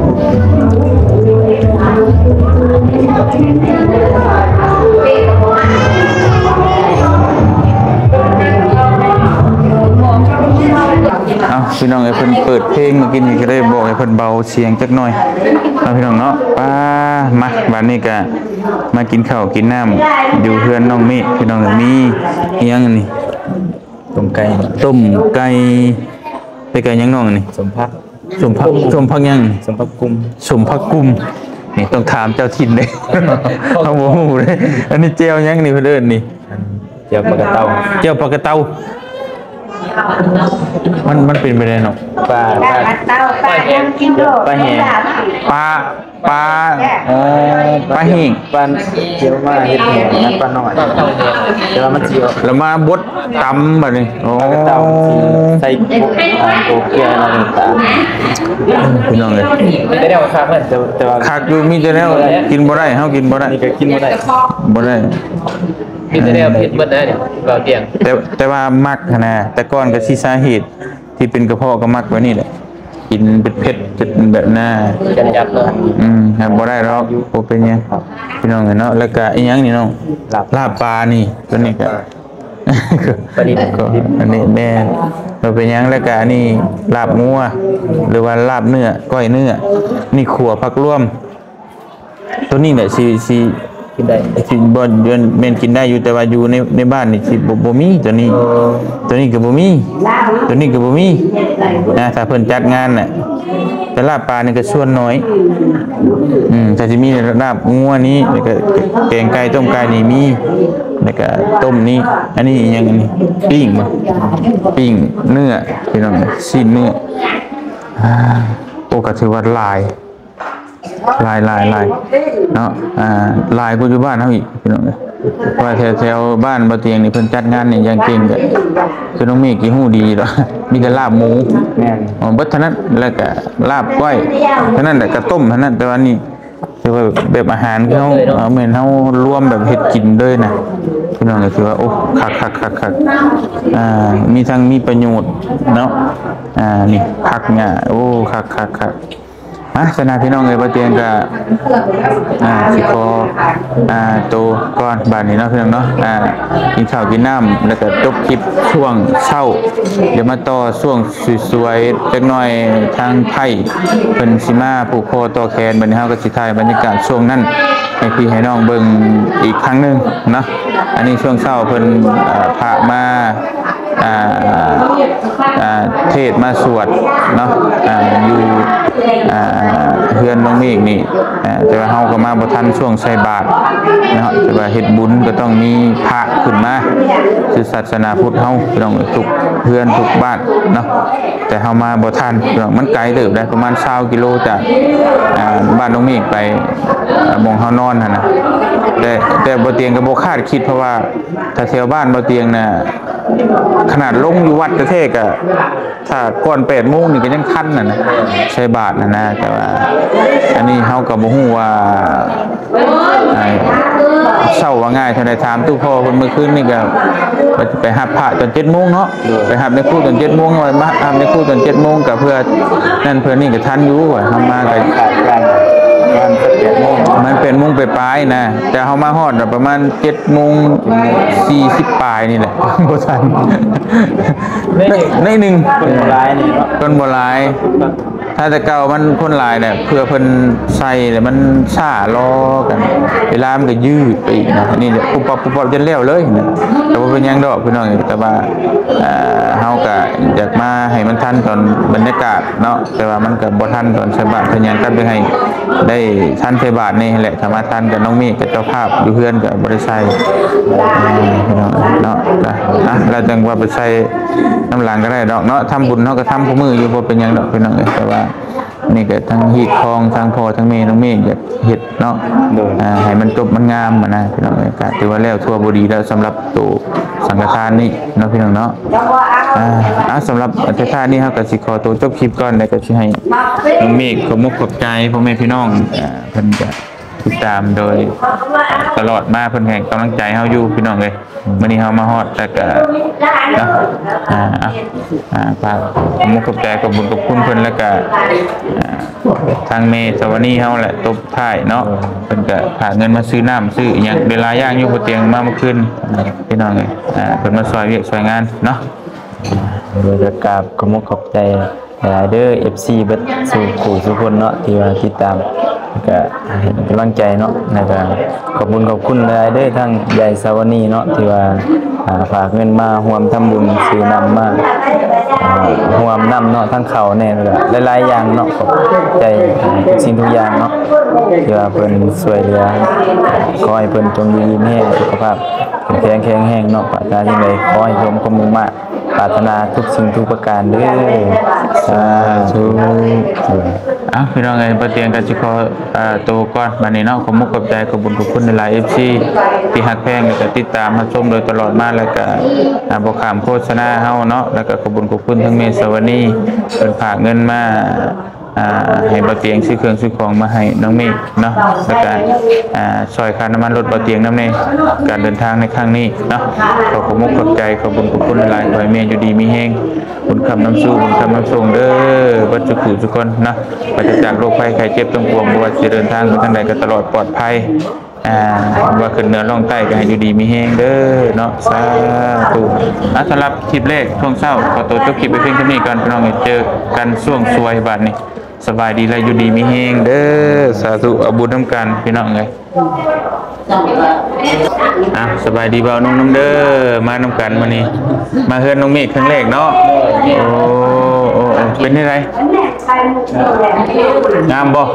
ເອົາ ພີ່ນ້ອງເອີຍ ເພິ່ນເປີດເພງ ເມື່ອກີ້ນີ້ກະເລີຍບອກໃຫ້ເພິ່ນເບົາສຽງຈັກໜ່ອຍເນາະ ພີ່ນ້ອງເນາະ. ປ້າ ມາ ບາດນີ້ກະມາກິນເຂົ້າກິນນ້ຳຢູ່ເຮືອນນ້ອງເມກ ພີ່ນ້ອງເອີຍ. ມີອີ່ຫຍັງອັນນີ້? ຕົ້ມໄກ່ ຕົ້ມໄກ່ ແລ້ວກະຫຍັງນ້ອງອັນນີ້? ສົ້ມຜັກ ສົ້ມຜັກ ສົ້ມຜັກຫຍັງ? ສົ້ມຜັກກຸມ ສົ້ມຜັກກຸມ ນີ້ຕ້ອງຖາມເຈົ້າຖິ່ນເດ້ ເຮົາບໍ່ຮູ້ເດ້. ອັນນີ້ແຈ່ວຫຍັງນີ້ເພິ່ນເອີ້ນນີ້? ອັນ ແຈ່ວປາກະເຕົາ ແຈ່ວປາກະເຕົາ ມັນ ມັນເປັນແບບໃດເນາະ? ປາ ປາກະເຕົາ ປາຫຍັງກິນໂດ ປາແຫ້ງ ປາ ປາ ອໍ ປາແຫ້ງ ປາ ຈຽວມາເຮັດແຫ້ງນະ ປານ້ອຍ ແຕ່ວ່າມັນຊິ ແລ້ວມາບົດຕຳບາດນີ້. ໂອ້ ປາກະເຕົາມັນຊິໃສ່ ອ່າ ໂກເກືອ ແລ້ວກະ ພີ່ນ້ອງເອີຍ ມີແຕ່ແນວຄັກ ແຕ່ ແຕ່ວ່າຄັກຢູ່ ມີແຕ່ແນວກິນບໍ່ໄດ້ ເຮົາກິນບໍ່ໄດ້ ນີ້ກະກິນບໍ່ໄດ້ ບໍ່ໄດ້ ມີແຕ່ແນວເຜັດເບິດນະນີ້ ເວົ້າຕຽງ. ແຕ່ ແຕ່ວ່າມັກຫັ້ນນະ ແຕ່ກ່ອນກະຊິສາເຫດທີ່ເປັນກະເພາະກະມັກແບບນີ້ແຫຼະ ກິນເຜັດໆ ເປັນແບບນັ້ນ ຈັດໆ ເນາະ ອືມ ຫາກບໍ່ໄດ້ດອກ ບໍ່ເປັນຫຍັງ ພີ່ນ້ອງເອີຍເນາະ. ແລ້ວກະອີ່ຫຍັງນີ້ນ້ອງ? ລາບ ລາບປານີ້ ຕົວນີ້ກະ ປາດິບ ກະອັນນີ້ແມ່ນ ບໍ່ເປັນຫຍັງ. ແລ້ວກະອັນນີ້ລາບງົວ ຫຼືວ່າລາບເນື້ອ ກ້ອຍເນື້ອ ນີ້ຂົ້ວຜັກລວມ. ຕົວນີ້ແຫຼະຊິ ຊິກິນໄດ້ ຊິບໍ່ ແມ່ນກິນໄດ້ຢູ່ ແຕ່ວ່າຢູ່ໃນ ໃນບ້ານນີ້ຊິບໍ່ ບໍ່ມີຕົວນີ້ ຕົວນີ້ກະບໍ່ມີ ຕົວນີ້ກະບໍ່ມີນະ ຖ້າເພິ່ນຈັດງານນະ. ແຕ່ລາບປານີ້ກະສ່ວນໜ້ອຍ ອືມ ຖ້າຊິມີລາບງົວນີ້ ແລ້ວກະແກງໄກ່ ຕົ້ມໄກ່ນີ້ມີ ແລ້ວກະຕົ້ມນີ້. ອັນນີ້ອີ່ຫຍັງອັນນີ້? ປີ້ງບໍ? ປີ້ງເນື້ອ ພີ່ນ້ອງ ຊີ້ນເນື້ອ. ໂອ້ ກະຖືວ່າຫຼາຍ ຫຼາຍ ຫຼາຍ ຫຼາຍເນາະ ອ່າ ຫຼາຍກວ່າຢູ່ບ້ານເຮົາອີກ ພີ່ນ້ອງເອີຍ. ເພາະວ່າແຖວ ແຖວບ້ານບໍ່ຕຽງນີ້ ເພິ່ນຈັດງານນີ້ຢ່າງເກັ່ງ ກະຄືນ້ອງເມກຊິຮູ້ດີດອກ ມີແຕ່ລາບໝູ ແມ່ນ ເບິດເທົ່ານັ້ນ ແລ້ວກະລາບກ້ອຍເທົ່ານັ້ນ ແລ້ວກະຕົ້ມເທົ່ານັ້ນ. ແຕ່ວ່ານີ້ຖືວ່າແບບອາຫານຄືເຮົາ ເອີ ແມ່ນເຮົາລວມແບບເຮັດກິນເລີຍນະ ພີ່ນ້ອງເອີຍ. ຖືວ່າ ໂອ້ ຄັກໆໆໆ ອ່າ ມີທັງມີປະໂຫຍດເນາະ ອ່າ ນີ້ຜັກຫຍ້າ ໂອ້ ຄັກໆໆ. ມາ ຊັ້ນນະ ພີ່ນ້ອງເອີຍ ບ່າວຕຽງກະ ອ່າ ຊິຂໍ ອ່າ ໂຕກ່ອນບາດນີ້ເນາະ ພີ່ນ້ອງເນາະ. ອ່າ ກິນເຂົ້າກິນນ້ຳ ແລ້ວກະຈົບຄລິບຊ່ວງເຊົ້າ ດຽວມາຕໍ່ຊ່ວງສວຍໆ ຈັກໜ້ອຍ ທາງໄພເພິ່ນຊິມາຜູກຄໍຕໍ່ແຂນ. ບາດນີ້ເຮົາກະຊິຖ່າຍບັນຍາກາດຊ່ວງນັ້ນໃຫ້ພີ່ໃຫ້ນ້ອງເບິ່ງອີກຄັ້ງໜຶ່ງເນາະ. ອັນນີ້ຊ່ວງເຊົ້າເພິ່ນ ອ່າ ພະມາ ອ່າ ອ່າ ເທດມາສວດເນາະ ອ່າ ຢູ່ ອ່າ ເຮືອນນ້ອງເມກນີ້ ອ່າ ແຕ່ວ່າເຮົາກໍມາບໍ່ທັນຊ່ວງໃສ່ບາດເນາະ ແຕ່ວ່າເຮັດບຸນກໍຕ້ອງມີພະຂຶ້ນມາ ຄືສາສະໜາພຸດເຮົາ ພີ່ນ້ອງ ທຸກເຮືອນທຸກບ້ານເນາະ ແຕ່ເຮົາມາບໍ່ທັນ ພີ່ນ້ອງ ມັນໄກເຕີບໄດ໋ ປະມານຊາວກິໂລຈາກ ອ່າ ບ້ານນ້ອງເມກໄປ ອ່າ ບ່ອນເຮົານອນຫັ້ນນະ ແຕ່ ແຕ່ບໍ່ຕຽງກໍບໍ່ຄາດຄິດ ເພາະວ່າ ຖ້າແຖວບ້ານບໍ່ຕຽງນະ ຂະໜາດລົງຢູ່ວັດແທ້ໆ ກະ ຖ້າກ່ອນແປດໂມງນີ້ກໍຍັງທັນຫັ້ນນະ ໃສ່ບາດຫັ້ນນະ ແຕ່ວ່າ ອັນນີ້ເຮົາກໍບໍ່ຮູ້ວ່າ ອ່າ ເຊົ້າວ່າງ່າຍເທົ່າໃດ ຖາມຕູ້ພໍ່ເພິ່ນ ມື້ຄືນນີ້ກໍໄປຮັບພະຕອນເຈັດໂມງເນາະ ໂດຍ ໄປຮັບແມ່ຄູຕອນເຈັດໂມງ ວ່າມາຮັບແມ່ຄູຕອນເຈັດໂມງ ກໍເພື່ອນັ້ນເພື່ອນີ້ກໍທັນຢູ່ ວ່າເຮົາມາກໍ ຂາດການ ປະມານແປດໂມງ ປະມານແປດໂມງປາຍໆນະ ແຕ່ເຮົາມາຮອດປະມານ ເຈັດໂມງສີ່ສິບປາຍນີ້ແຫຼະ ບໍ່ທັນ ໜ້ອຍໜຶ່ງ ຄົນບໍ່ຫຼາຍນີ້ເນາະ ຄົນບໍ່ຫຼາຍ ຖ້າແຕ່ເກົ່າມັນຄົນຫຼາຍແຫຼະ ເພື່ອເພິ່ນໃສ່ແລ້ວມັນຊ້າລໍກັນ ເວລາມັນກໍຍືດໄປອີກນະ ອັນນີ້ປຸບປັບ ປຸບປັບ ຈົນແລ້ວເລີຍນະ ກໍບໍ່ເປັນຫຍັງດອກພີ່ນ້ອງ ແຕ່ວ່າ ອ່າ ເຮົາກໍຢາກມາໃຫ້ມັນທັນຕອນບັນຍາກາດເນາະ ແຕ່ວ່າມັນກໍບໍ່ທັນຕອນໃສ່ບາດ ເພິ່ນຫຍັງກໍໄປໃຫ້ ໄດ້ທັນໃສ່ບາດນີ້ແຫຼະ ຖ້າມາທັນກັບນ້ອງເມກກັບເຈົ້າພາບຢູ່ເຮືອນກໍບໍ່ໄດ້ໃສ່ ເນາະ ກໍ ອ່ະ ແລ້ວຈັ່ງວ່າໄປໃສ່ນຳຫຼັງກໍໄດ້ດອກເນາະ ທຳບຸນເຮົາກໍທຳຄູ່ມື້ຢູ່ ບໍ່ເປັນຫຍັງດອກພີ່ນ້ອງເອີຍ ແຕ່ວ່ານີ້ກໍທັງຮີດຄອງ ທັງພໍ່ທັງແມ່ນ້ອງເມກຢາກເຮັດເນາະ ໂດຍ ອ່າ ໃຫ້ມັນຈົບມັນງາມຫັ້ນນະພີ່ນ້ອງເອີຍ ກໍຖືວ່າແລ້ວທົ່ວບໍດີແລ້ວ ສຳລັບໂຕສັງຄະທານນີ້ເນາະພີ່ນ້ອງເນາະ ອ່າ ອ່າ ສຳລັບອັດຖະທານນີ້ເຮົາກໍຊິຂໍໂຕຈົບຄລິບກ່ອນ ແລ້ວກໍຊິໃຫ້ນ້ອງເມກຂອບມຸກຂອບໃຈພໍ່ແມ່ພີ່ນ້ອງ ອ່າ ເພິ່ນກໍ ຕິດຕາມໂດຍຕະຫຼອດມາ ເພິ່ນໃຫ້ກຳລັງໃຈເຮົາຢູ່ພີ່ນ້ອງເອີຍ ມື້ນີ້ເຮົາມາຮອດແລ້ວກະເນາະ ອ່າ ອ່າ ຝາກຂອບມຸກຂອບໃຈ ຂອບບຸນຂອບຄຸນເພິ່ນ ແລ້ວກະ ອ່າ ທາງແມ່ສະຫວັນນີເຮົາແຫຼະຕົບທ້າຍເນາະ ເພິ່ນກະພາເງິນມາຊື້ນ້ຳຊື້ອີ່ຫຍັງ ໄດ້ຫຼາຍຢ່າງຢູ່ ບໍ່ຕຽງມາເມື່ອຄືນ ພີ່ນ້ອງເອີຍ ອ່າ ເພິ່ນມາຊ່ອຍວຽກຊ່ອຍງານເນາະ ໂດຍກະກາບຂອບມຸກຂອບໃຈ ຫຼາຍເດີ ເອັຟຊີ ເບິດສູ່ຜູ້ສູ່ຄົນເນາະ ທີ່ວ່າຕິດຕາມ ແລ້ວກະໃຫ້ກຳລັງໃຈເນາະ ແລ້ວກະຂອບບຸນຂອບຄຸນຫຼາຍເດີ ທັງຍາຍສາວະນີເນາະ ທີ່ວ່າ ອ່າ ຝາກເງິນມາຮ່ວມທຳບຸນ ຊື້ນ້ຳມາ ອ່າ ຮ່ວມນຳເນາະ ທັງເຂົ້າແດ່ ແລ້ວກະຫຼາຍໆຢ່າງເນາະ ຂອບໃຈ ອ່າ ທຸກສິ່ງທຸກຢ່າງເນາະ ທີ່ວ່າເພິ່ນຊ່ວຍເຫຼືອ ຂໍໃຫ້ເພິ່ນຈົ່ງຢູ່ດີມີແຮງ ສຸຂະພາບແຂງແຮງ ແຂງແຮງເນາະ ປາດຖະໜາສິ່ງໃດ ຂໍໃຫ້ສົມຄວາມມຸ່ງມາດ ປາດຖະໜາທຸກສິ່ງທຸກປະການເດີ ສາທຸ. ເອົ້າ ພີ່ນ້ອງເອີຍ ປາຕຽງກໍຊິຂໍ ເອີ ໂຕກ່ອນບາດນີ້ເນາະ ຂອບມຸກຂອບໃຈ ຂອບບຸນຂອບຄຸນຫຼາຍໆ ເອັຟຊີ ທີ່ຮັກແພງ ແລ້ວກໍຕິດຕາມຮັບຊົມໂດຍຕະຫຼອດມາ ແລ້ວກໍ ອ່າ ບໍ່ຂ້າມໂຄສະນາເຮົາເນາະ ແລ້ວກໍຂອບບຸນຂອບຄຸນທັງແມ່ສາວະນີ ເພິ່ນຝາກເງິນມາ ອ່າ ໃຫ້ບ່າວຕຽງຊື້ເຄື່ອງຊື້ຂອງມາໃຫ້ນ້ອງເມກເນາະ ແລ້ວກະ ອ່າ ຊ່ອຍຄ່ານ້ຳມັນລົດບ່າວຕຽງນຳແດ່ ການເດີນທາງໃນຄັ້ງນີ້ເນາະ ຂໍຂອບມຸກຂອບໃຈ ຂອບບຸນຂອບຄຸນຫຼາຍໆ ຂໍໃຫ້ແມ່ຢູ່ດີມີແຮງ ບຸນຄ້ຳນຳສູ່ ບຸນຄ້ຳນຳສົ່ງເດີ ເບິດທຸກຜູ້ທຸກຄົນເນາະ ປາສະຈາກໂລກໄພໄຂ້ເຈັບທັງປວງ ບໍ່ວ່າຊິເດີນທາງໄປທາງໃດກໍຕະຫຼອດປອດໄພ ອ່າ ວ່າຂຶ້ນເໜືອລ່ອງໃຕ້ກໍໃຫ້ຢູ່ດີມີແຮງເດີເນາະ ສາທຸ. ອ່າ ສຳລັບຄລິບແລກຊ່ວງເຊົ້າ ຂໍຕົວຈົບຄລິບໄປພຽງເທົ່ານີ້ກ່ອນ ພີ່ນ້ອງເອີຍ ເຈີກັນຊ່ວງສວຍບາດນີ້ ສະບາຍດີ ແລະ ຢູ່ດີມີແຮງເດີ ສາທຸ ເອົາບຸນນຳກັນ ພີ່ນ້ອງເອີຍ. ອ່າ ສະບາຍດີບ່າວນົງນຳເດີ ມານຳກັນມື້ນີ້ ມາເຮືອນນ້ອງເມກຄັ້ງແລກເນາະ ໂອ້ ໂອ້ ເປັນຈັ່ງໃດ ງາມບໍ່?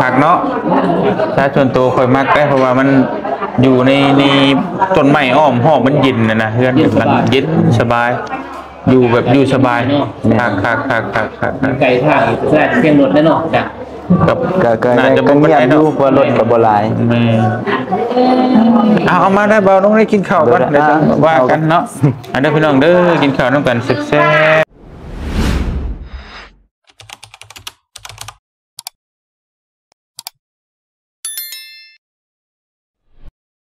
ຄັກເນາະ ຖ້າສ່ວນໂຕຂ້ອຍມັກໄດ໋ ເພາະວ່າມັນຢູ່ໃນ ໃນຕົ້ນໄມ້ອ້ອມຮອບ ມັນເຢັນນະ ເຮືອນມັນເຢັນສະບາຍ ຢູ່ແບບຢູ່ສະບາຍ ຄັກໆໆໆ ຢູ່ໄກທາງ ສະດວກ ເຄື່ອງລົດແດ່ເນາະ ກັບ ກໍ ກໍ ໜ້າຈະບໍ່ປານໃດເນາະ ກໍງຽບຢູ່ ເພາະວ່າລົດກໍບໍ່ຫຼາຍ ແມ່ນ ເອົາ ເອົາມາໄດ້ ບ່າວນົງໄດ້ກິນເຂົ້າກ່ອນ ດຽວຈັ່ງວ່າກັນເນາະ ອ່າ ເດີພີ່ນ້ອງເດີ ກິນເຂົ້ານຳກັນແຊບໆ.